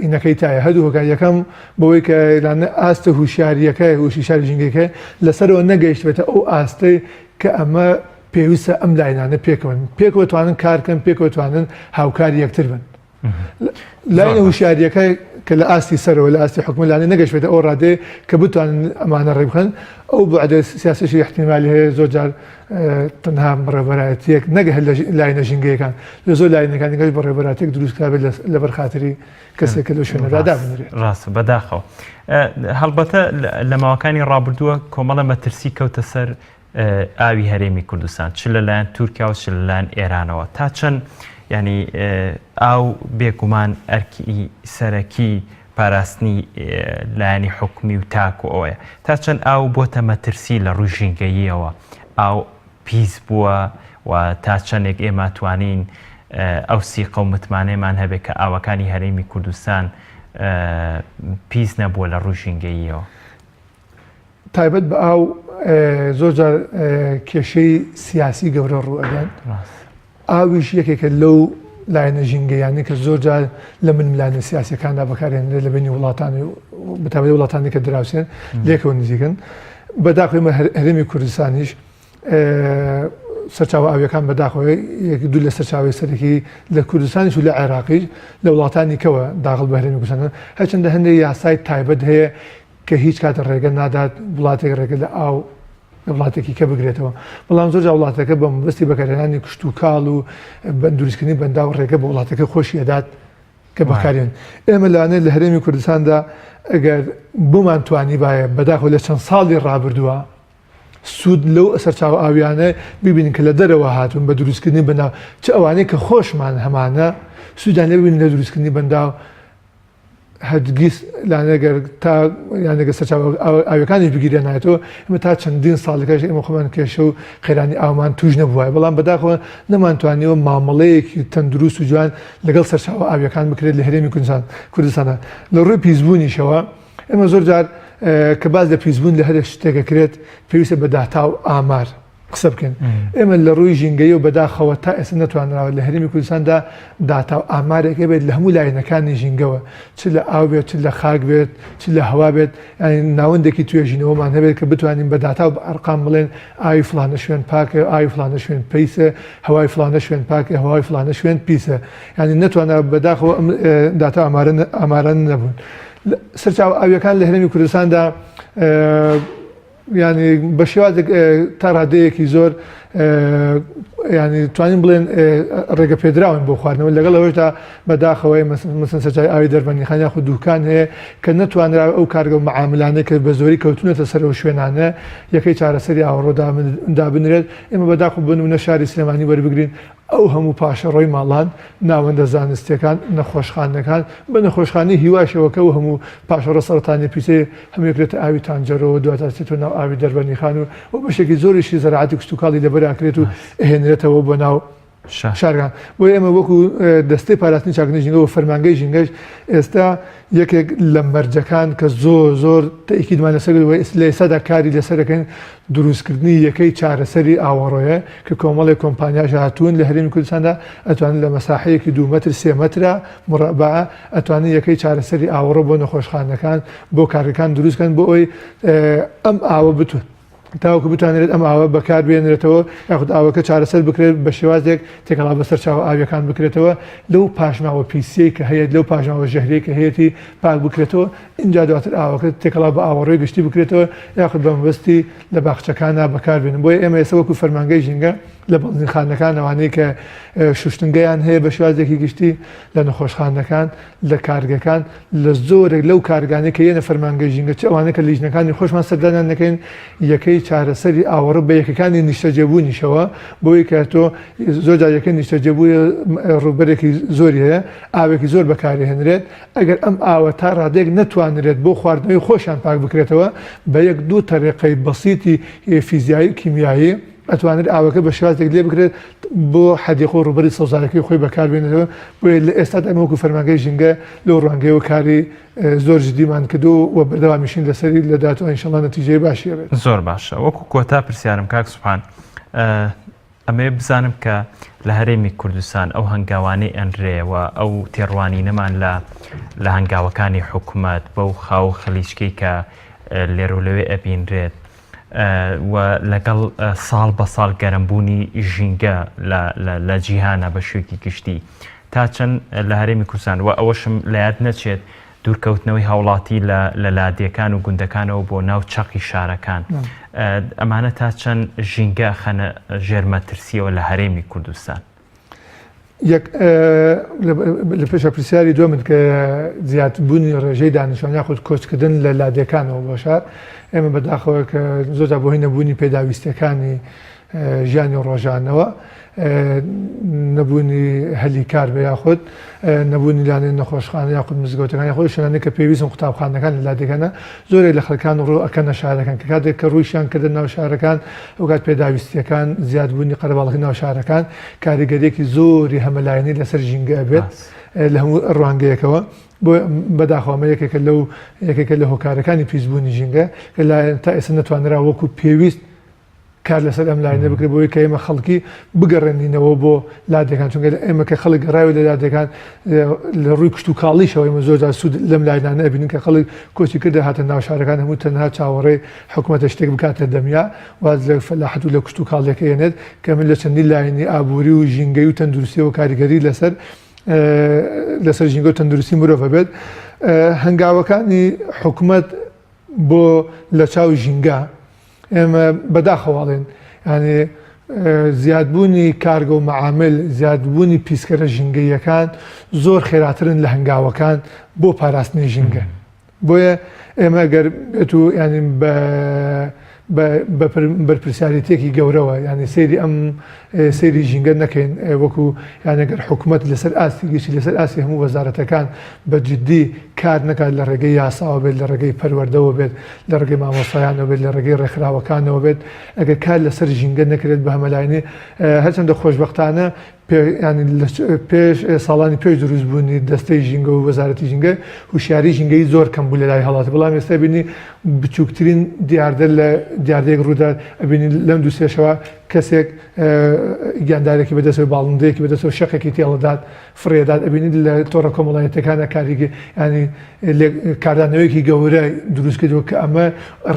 ئینەکەی تایە هەردوو هۆکار یەکەم بەوەی کە لانە ئاستە هوشیاریەکە هوشیشاری ژینگەکە لەسەرەوە نەگەیشتبێتە ئەو ئاستەی کە ئەمە پێویستە ئەم لاینانە پێکەوەن پێکەوە توانن کارکەن پێکەوە توانن هاوکاری یەکتر بن لایەنە هوشیاریەکە کە لە ئاستی سەرەوە لە ئاستی حکومەت لانێ نەگەشتبێتە ئەو ڕادەیە کە بتوانن ئەمانە ڕێکبخەن ئەو بوعدە سیاسیشی ئیحتیمالی هەیە زۆر جار تەنها بەڕێوەبەرایەتیەک نەک هەر لە لایەنە ژینگەیەکان لە زۆر لایەنەکانی دیکەش بەڕێوەبەرایەتیەک دروست کرابێت لەبەر خاتری کەسێک کە لەو شوێنەدا دابنرێت. ڕاستە بەداخەوە. هەڵبەتە لە ماوەکانی ڕابردووە کۆمەڵە مەترسی کەوتە سەر ئاوی هەرێمی کوردستان چ لەلایەن تورکیا و چ لەلایەن ئێرانەوە تا چەند ینی ئاو بێگومان ئەرکی سەرەکی پاراستنی لایەنی حکومی و تاک و ئەوەیە تا چەند ئاو بۆتە مەترسی لە ڕووی ژینگەییەوە ئاو پیس بووە و تا چەندێک ئێمە توانین ئەو سیقە و متمانەیەمان هەبێت کە ئاوەکانی هەرێمی کوردستان پیس نەبووە لە ڕووی ژینگەییەوە. تایبەت بە ئاو زۆر جار کێشەی سیاسی گەورە ڕوو ئەدەن. ئاویش یەکێکە لەو لایەنە ژینگەیانەی کە زۆر جار لە ململانێ سیاسیەکاندا بەکارهێنرێت لە بینی وڵاتان بەتایبەتی وڵاتانی کە دراوسێن لێکەوە نزیکن. بەداخەوە ئێمە هەرێمی کوردستانیش سەرچاوە ئاویەکان بەداخەوە یەک دوو لە سەرچاوەی سەرەکی لە کوردستانیش و لە عێراقیش لە وڵاتانی کەوە داخڵ بە هەرێمی کوردستان هەرچەندە هەندێک یاسای تایبەت هەیە کە هیچ کات ڕێگە نادات وڵاتێک ڕێگە لە ئاو لە وڵاتێکی کە بگرێتەوە بەڵام زۆر جار وڵاتەکە بە مەبەستی بەکارهێنانی کشتوکاڵ و دروستکردنی بەنداو ڕێگە بە وڵاتەکە خۆشی ئەدات کە بەکارێن ئێمە لەوانەیە لە هەرێمی کوردستاندا ئەگەر بۆمان توانیبایە بەداخەوە لە چەند ساڵی ڕابردووە سوود لەو سەرچاوە ئاویانە ببینن کە لە دەرەوە هاتوون بە دروستکردنی بەنداو چ ئەوانەی کە خۆشمان هەمانە سوودیان لێ ببینن لە دروستکردنی بەنداو هەرگیز لانە گەر تا یانە گەر سەرچاوە ئاویەکانیش بگیرێنایەتەوە ئێمە تا چەندین ساڵەکەش ئێمە خۆمان کێشە و قەیرانی ئاومان توش نەبووایە بەڵام بەداخەوە نەمانتوانیوە مامەڵەیەکی تەندروست و جوان لەگەڵ سەرچاوە ئاویەکان بکرێت لە هەرێمی کوردستان کوردستانە لە ڕووی پیسبوونیشەوە ئێمە زۆر جار کە باس لە پیسبوون لە هەر شتێکە کرێت پێویستە بە داتا و ئامار قسە بکەین ئێمە لە ڕووی ژینگەیی و بەداخەوە تا ئێستا نەتوانراوە لە هەرێمی کوردستاندا داتا و ئامارێک هەبێت لە هەموو لایەنەکانی ژینگەوە چ لە ئاو بێت چ لە خاک بێت چ لە هەوا بێت یانی ناوەندێکی توێژینەوەمان هەبێت کە بتوانین بە داتا و بە ئەرقام بڵێن ئاوی فڵانە شوێن پاکە ئاوی فڵانە شوێن پیسە هەوای فڵانە شوێن پاکە هەوای فڵانە شوێن پیسە یانی نەتوانرا بەداخەوە ئەم داتا ئامارە ئامارانە نەبوون سەرچاوە ئاویەکان لە هەرێمی کوردستاندا یانی بە شێوازێک تا ڕادەیەکی زۆر ینی توانین بڵێن ڕێگە پێدراون بۆ خواردنەوە لەگەڵ ئەوەشدا بەداخەوەی مەسن سەرچاوی ئاوی دەربەندیخان یاخود دوکان هەیە کە نەتوانرا ئەو کارگە و مەعاملانەی کە بە زۆری کەوتونەتە سەر ئەو شوێنانە یەکەی چارەسەری ئاوەڕۆ دابنرێت ئێمە بەداخەوە بۆ نمونە شاری سلێمانی وەربگرین ئەو هەموو پاشەڕۆی ماڵان، ناوەندە زانستیەکان، نەخۆشخانەکان، بە نەخۆشخانەی هیواشەوە کە ئەو هەموو پاشەڕۆ سەرەتانیە پیسەیە هەمووی ئەکرێتە ئاوی تانجەرۆوە دواتر ئەچێتەوە ناو ئاوی دەربەندیخان و و بەشێکی زۆریشی زەراعەتی کشتوکاڵی لەبەر ئەکرێت و ئەهێنرێتەوە بۆ ناو شارەکان. بۆیە ئێمە وەکو دەستەی پاراستنی چاکردنی ژینگە و فەرمانگەی ژینگەش ئێستا یەکێک لە مەرجەکان کە زۆر زۆر تەئکیدمان لەسەر کردووە لە ئێستادا کاری لەسەر دەکەین دروستکردنی یەکەی چارەسەری ئاوەڕۆیە کە کۆمەڵێک کۆمپانیاش هاتوون لە هەرێمی کوردستاندا ئەتوانن لە مەساحەیەکی دوو مەتر سێ مەترە مڕەبع ئەتوانن یەکەی چارەسەری ئاوەڕۆ بۆ نەخۆشخانەکان بۆ کارگەکان دروست کەن بۆ ئەوەی ئەم ئاوە بتوان تاوەکو بتوانرێت ئەم ئاوە بەکار بێنرێتەوە یاخود ئاوەکە چارەسەر بکرێت بە شێوازێک تێکەڵاو بە سەرچاوە ئاویەکان بکرێتەوە لەو پاشماوە پیسیەی کە هەیە لەو پاشماوە ژەهرەی کە هەیەتی پاک بکرێتەوە ئینجا دواتر ئاوەکە تێکەڵاو بە ئاوەڕۆی گشتی بکرێتەوە یاخود بە مەبەستی لە باخچەکاندا بەکاربێنن بۆیە ئێمە ئێستا وەکو فەرمانگەی ژینگە لە بەنزینخانەکان ئەوانەی کە شوشتنگەیان هەیە بە شێوازێکی گشتی لە نەخۆشخانەکان لە کارگەکان لە زۆرێک لەو کارگانەی کە یەنە فەرمانگەی ژینگە چ ئەوانەی کە لیژنەکانی خۆشمان سەردانیان دەکەین یەکەی چارەسەری ئاوەڕۆ بە یەکەکانی نیشتەجێبوونیشەوە بۆی کە تۆ زۆر جار یەکەی نیشتەجێبوو ڕووبەرێکی زۆری هەیە ئاوێکی زۆر بەکارهێنرێت ئەگەر ئەم ئاوە تا ڕادەیەک نەتوانرێت بۆ خواردنەوەی خۆشیان پاک بکرێتەوە بە یەک دوو تەریقەی بەسیتی فیزیایی و کیمیایی ئەتوانرێت ئاوەکە بە شێوازێک لێ بکرێت بۆ حەدیقە و ڕووبەری سەوزایەکەی خۆی بەکاربێنێتەوە بۆیە لە ئێستادا ئێمە وەکو فەرمانگەی ژینگە لەو ڕوانگەیەوە کاری زۆر جدیمان کردو و بەردەوامیشین لەسەری لە داهاتوو ئینشەڵا نەتیجەی باشی هەبێت. زۆر باشە وەکو کۆتا پرسیارم کاک سوبحان ئەمەوێ بزانم کە لە هەرێمی کوردستان ئەو هەنگاوانەی ئەنرێ و ئەو تێڕوانینەمان لە لە هەنگاوەکانی حکومەت بەو خاو و خلیچکەی کە لێرە و لەوێ ئەبینرێت و لەگەڵ ساڵ بە ساڵ گەرمبوونی ژینگە لە جیهانە بە شوێکی گشتی تا چەند لە هەرێمی کوردستان و ئەوەشم لە یاد نەچێت. دوورکەوتنەوەی هاوڵاتی لە لە لادێکان و گوندەکانەوە بۆ ناو چەقی شارەکان ئەمانە تا چەند ژینگە ئەخەنە ژێر مەترسیەوە لە هەرێمی کوردستان؟ یەک لە پێشە پرسیاری دووەمت کە زیادبوونی ڕێژەی دانیشتوان یاخود کۆچکردن لە لادێکانەوە بۆ شار ئێمە بەداخەوە کە زۆرجار بۆ هۆی نەبوونی پێداویستیەکانی ژیانی ڕۆژانەوە نەبوونی هەلی کار بێ یاخود نەبوونی لانەی نەخۆشخانە یاخود مزگەوتەکان یاخود شوێنانەی کە پێویستن قوتابخانەکان لە لادێکانە زۆرێک لە خەڵکان ڕوو ئەکەنە شارەکان کە کاتێک کە ڕوویشیان کردە ناو شارەکان ئەوکات پێداویستیەکان زیادبوونی قەرەباڵغی ناو شارەکان کاریگەریەکی زۆری هەمەلایەنەی لەسەر ژینگە ئەبێت لە هەموو ڕوانگەیەکەوە بۆ بەداخەوە ئەمە یەکێکە لەو یەکێکە لە هۆکارەکانی پیسبوونی ژینگە کە تا ئێستا نەتوانرا وەکو پێویست کار لەسەر ئەم لایەنە بکرێت بۆی کە ئێمە خەڵکی بگەڕێنینەوە بۆ لادێکان چونکە ئێمە کە خەڵک گەڕاوی لە لادێکان لە ڕووی کشت و کاڵیشەوە ئێمە زۆر جار سوود لەم لایەنانە ئەبینین کە خەڵک کۆچی کردە هاتە ناو شارەکان هەموو تەنها چاوەڕێی حکوومەتە شتێک بکاتە دەمیا واز لە فەلاحەت و لە کشت و کاڵیەکە یەنێت کە من لە چەندین لایەنی ئابووری و ژینگەی و تەندروستیەوە کاریگەری لەسەر لەسەر ژینگە و تەندروستی مرۆڤ بێت هەنگاوەکانی حکوومەت بۆ لە چاو ژینگە ئێمە بەداخەوە ئەڵێن یانی زیادبوونی کارگە و مەعامل زیادبوونی پیسکەرە ژینگەییەکان زۆر خێراترن لە هەنگاوەکان بۆ پاراستنی ژینگە بۆیە ئێمە گەر بێت و ینی بە بەرپرسیارێتێکی گەورەوە ینی سەیری ئەم سەیری ژینگە نەکەین وەکو یان گەر حکومەت لەسەر ئاستی گشتی لەسەر ئاستی هەموو وەزارەتەکان بە جدی کار نەکات لە ڕێگەی یاساوە بێت لە ڕێگەی پەروەردەوە بێت لە ڕێگەی مامۆستایانەوە بێت لە ڕێگەی ڕێکخراوەکانەوە بێت ئەگەر کار لەسەر ژینگە نەکرێت بە هەمەلایەنی هەرچەندە خۆشبەختانە پێش ساڵانی پێش دروستبوونی دەستەی ژینگە و وەزارەتی ژینگە هوشیاری ژینگەی زۆر کەم بوو لە لای هەڵات بەڵام ئێستا بینی بچووکترین دیاردە لە دیاردەیەک ڕوودات ئەبینی لەم دوو سێشەوە کەسێک گیاندارێکی بەدەستەوە باڵندەیەکی بەدەستەوە شەقێکی تێڵەدات فڕێدات ئەبینیت لە تۆڕە کۆمەڵایەتیەکانە کاریگە ینی کاردانەوەیەکی گەورە دروست کردووە کە ئەمە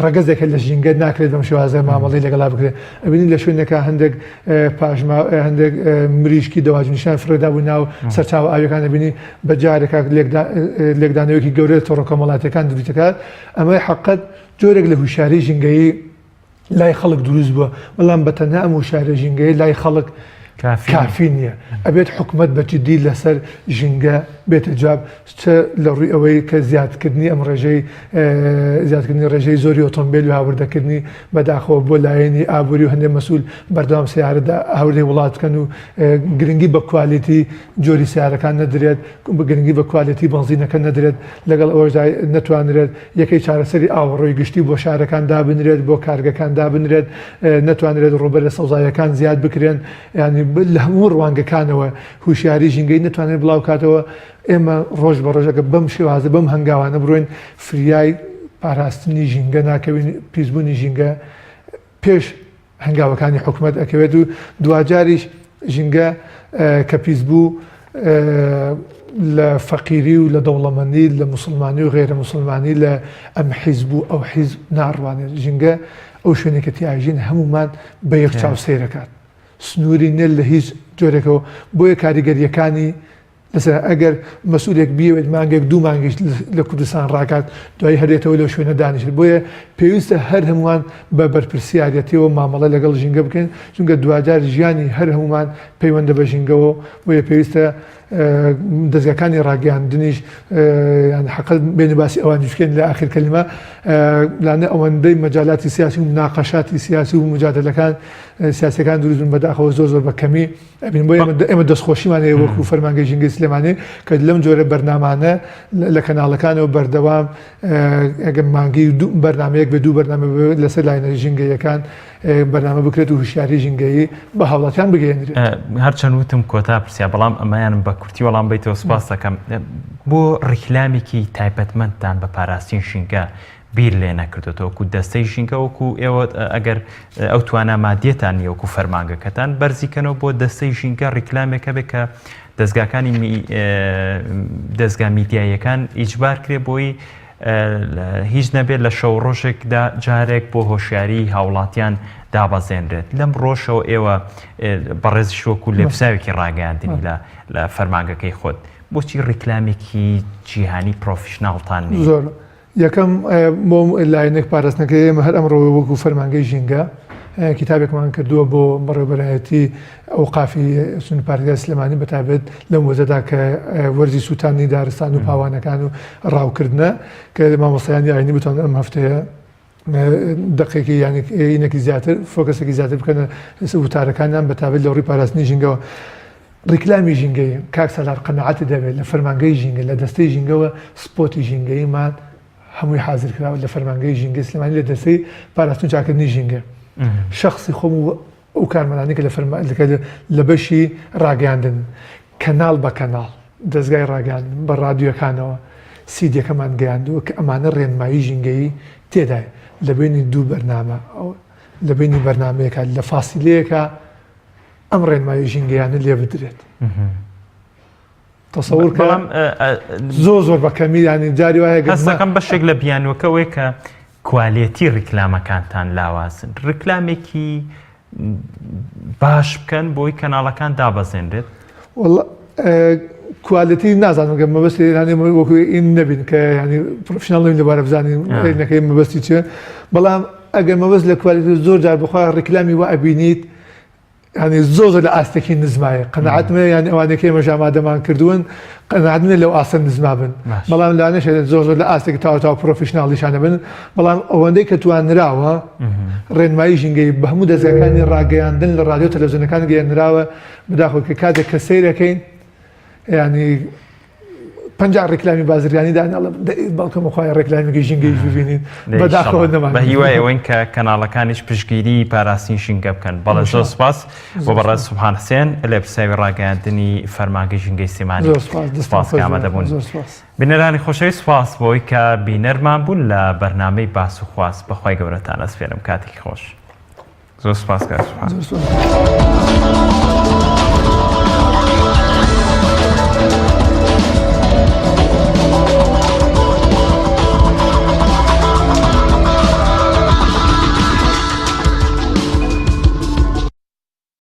ڕەگەزێکە لە ژینگە ناکرێت بەم شێوازە مامەڵەی لەگەڵا بکرێت ئەبینی لە شوێنێکا هەندێک پاشما هەندێک مریشکی دەواجنیشان فڕێدا بوو ناو سەرچاوە ئاویەکان ئەبینی بە جارێکا لێکدانەوەیەکی گەورە لە تۆڕە کۆمەڵایەتیەکان دروست دەکات ئەمە حەقەت جۆرێک لە هوشیاری ژینگەیی لای خەڵک دروست بووە، بەڵام بە تەنها ئەم وشارە ژینگەیە لای خەڵک کافی نییە. ئەبێت حکومەت بە جدی لەسەر ژینگە بێتە جواب، چ لە ڕووی ئەوەی کە زیادکردنی ئەم ڕێژەی زیادکردنی ڕێژەی زۆری ئۆتۆمبێل و هاوردەکردنی بەداخەوە بۆ لایەنی ئابووری و هەندێک مەسول بەردەوام سەیارە هاوردەی وڵات بکەن و گرنگی بە کوالیتی جۆری سەیارەکان نەدرێت، گرنگی بە کوالێتی بەنزینەکە نەدرێت، لەگەڵ ئەوەشدا نەتوانرێت یەکەی چارەسەری ئاوەڕۆی گشتی بۆ شارەکان دابنرێت، بۆ کارگەکان دابنرێت، نەتوانرێت ڕووبەرە سەوزاییەکان زیاد بکرێن، یانی لە هەموو ڕوانگەکانەوە هوشیاری ژینگەیی نەتوانرێت بڵاوکاتەوە، ئێمە ڕۆژ بە ڕۆژ ئەگەر بەم شێوازە بەم هەنگاوانە بڕۆین فریای پاراستنی ژینگە ناکەوین، پیسبوونی ژینگە پێش هەنگاوەکانی حکومەت ئەکەوێت و دواجاریش ژینگە کە پیس بوو لە فەقیری و لە دەوڵەمەندی لە موسڵمانی و غەیرە موسڵمانی لە ئەم حیزب و ئەو حیزب ناڕوانێت ژینگە ئەو شوێنێکە تیاژین هەمومان بە یەک چاو سەیرەکات سنووری نیە لە هیچ جۆرێکەوە بۆیە کاریگەریەکانی مەسەلەن ئەگەر مەسئولێک بیەوێت مانگێک دوو مانگیش لە کوردستان ڕاکات دوایی هەر دێتەوە لەو شوێنە دانیشێت بۆیە پێویستە هەر هەمووان بە بەرپرسیارەتیەوە مامەڵە لەگەڵ ژینگە بکەین چونکە دواجار ژیانی هەر هەمومان پەیوەندە بە ژینگەوە بۆیە پێویستە دەزگاکانی ڕاگەیاندنیش یان حەقە بێنە باسی ئەوانیش بکەین لە ئاخر کەلیمە لانە ئەوەندەی مەجالاتی سیاسی و مناقەشاتی سیاسی و مجادلەکان سیاسەکان دروست بن بەداخەوە زۆر زۆر بە کەمی ئەبین بۆ ئێمە ئێمە دەستخۆشیمان هەیە وەکو فەرمانگەی ژینگەی سلێمانی کە لەم جۆرە بەرنامانە لە کەناڵەکانەوە بەردەوام ئەگەر مانگی دوو بەرنامەیەک بێ دوو بەرنامە لەسەر لایەنە ژینگەیەکان بەرنامە بکرێت و هوشیاری ژینگەیی بە هاوڵاتیان بگەیەنرێت. هەرچەند وتم کۆتا پرسیار بەڵام ئەمەیانم بە کورتی وەڵام بەیتەوە سوپاس دەکەم بۆ ڕیکلامێکی تایبەتمەندتان بە پاراستین ژینگە بیر لێ نەکردۆتەوە وەکو دەستەی ژینگە وەکو ئێوە ئەگەر ئەو توانا مادیەتان نیە وەکو فەرمانگەکەتان بەرزی کەنەوە بۆ دەستەی ژینگە ڕیکلامێک هەبێ کە دەستگاکانی دەستگا میدیاییەکان ئیجبار کرێ بۆی هیچ نەبێت لە شەو ڕۆژێکدا جارێک بۆ هۆشیاری هاوڵاتیان دابەزێنرێت لەم ڕۆژەوە ئێوە بەڕێزیش وەکو لێپساوێکی ڕاگەیاندنی لە لە فەرمانگەکەی خۆت. بۆچی ڕیکلامێکی جیهانی professional تان نییە؟ زۆر یەکەم بۆ لایەنێک پاراستنەکەی ئێمە هەر ئەمڕۆ وەکو فەرمانگەی ژینگە کتابێکمان کردووە بۆ بەڕێوەبەرایەتی ئەوقافی سنوور پارێزگای سلێمانی بەتایبەت لەم وەرزەدا کە وەرزی سووتانی دارستان و پاوانەکان و ڕاوکردنە کە مامۆستایانی ئاینی بتوانن ئەم هەفتەیە دەقێکی یانی ئینێکی زیاتر focus ێکی زیاتر بکەنە وتارەکانیان بە تابێت لە ڕووی پاراستنی ژینگەوە ڕیکلامی ژینگەی کاک سالار قەناعەتی دەبێت لە فەرمانگەی ژینگە لە دەستەی ژینگەوە سپۆتی ژینگەییمان هەمووی حازر کراوە لە فەرمانگەی ژینگەی سلێمانی لە دەستەی پاراستن و چاکردنی ژینگە شخصی خۆم و ئەو کارمەندانەی کە لە فەرما لە بەشی ڕاگەیاندن کەناڵ بە کەناڵ دەزگای ڕاگەیاندن بە ڕادیۆکانەوە سیدیەکەمان گەیاندووە کە ئەمانە ڕێنمایی ژینگەیی تێدایە لە بەینی دوو بەرنامە لە بەینی بەرنامەیەکە لە فاسیلەیەکە ئەم ڕێنمایی ژینگەیانە لێ بدرێت. تەسەور کە بەڵام زۆر زۆر بە کەمی ینی جاری وایە هەستەکەم بەشێک لە بیانوەکە وەیە کە کوالێتی ڕیکلامەکانتان لاوازن ڕیکلامێکی باش بکەن بۆی کەناڵەکان دابەزێنرێت کوالێتی نازانم گەر مەبەستی ینی وەکو ئین نەبین کە ینی professional نەبین لەبارە بزانین نەکەی مەبەستی چیە بەڵام ئەگەر مەبەست لە کوالێتی زۆر جار بخوا ڕیکلامی وا ئەبینیت یانی زۆر زۆر لە ئاستێکی نزمایە قەناعەتم هەیە یانی ئەوانەی کە ئێمەش ئامادەمان کردوون قەناعەت نییە لەو ئاستە نزما بن بەڵام لەوانەشە زۆر زۆر لە ئاستێکی تاو تاو professional یشانە بن بەڵام ئەوەندەی کە توانراوە ڕێنمایی ژینگەی بە هەموو دەزگاکانی ڕاگەیاندن لە ڕادیۆ تەلەڤزیۆنەکان گەیەنراوە بەداخەوە کە کاتێک کە سەیرەکەین ینی 50 ڕێکلامی بازرگانی داناڵم بەڵکم خخوای ڕێکلامێکی ژینگەیش ببینین بەداخەوە نەمان بە هیوای ئەوەین کە کەناڵەکانیش پشتگیری پاراستنی ژینگە بکەن بەڵێ زۆر سپاس بۆ بەڕێز سوبحان حسێن لێپرسراوی ڕاگەیاندنی فەرمانگەی ژینگەی سلێمانی زۆر سپاس دەستتان سپاس خۆش کە ئامادە بێت بوون زۆر سپاس. بینەرانی خۆشەویست سپاس بۆی کە بینەرمان بوون لە بەرنامەی باس و خواست بەخوای گەورەتان ئەسپێرم کاتێکی خۆش زۆر سپاس کاک سوبحان زۆر سپاس.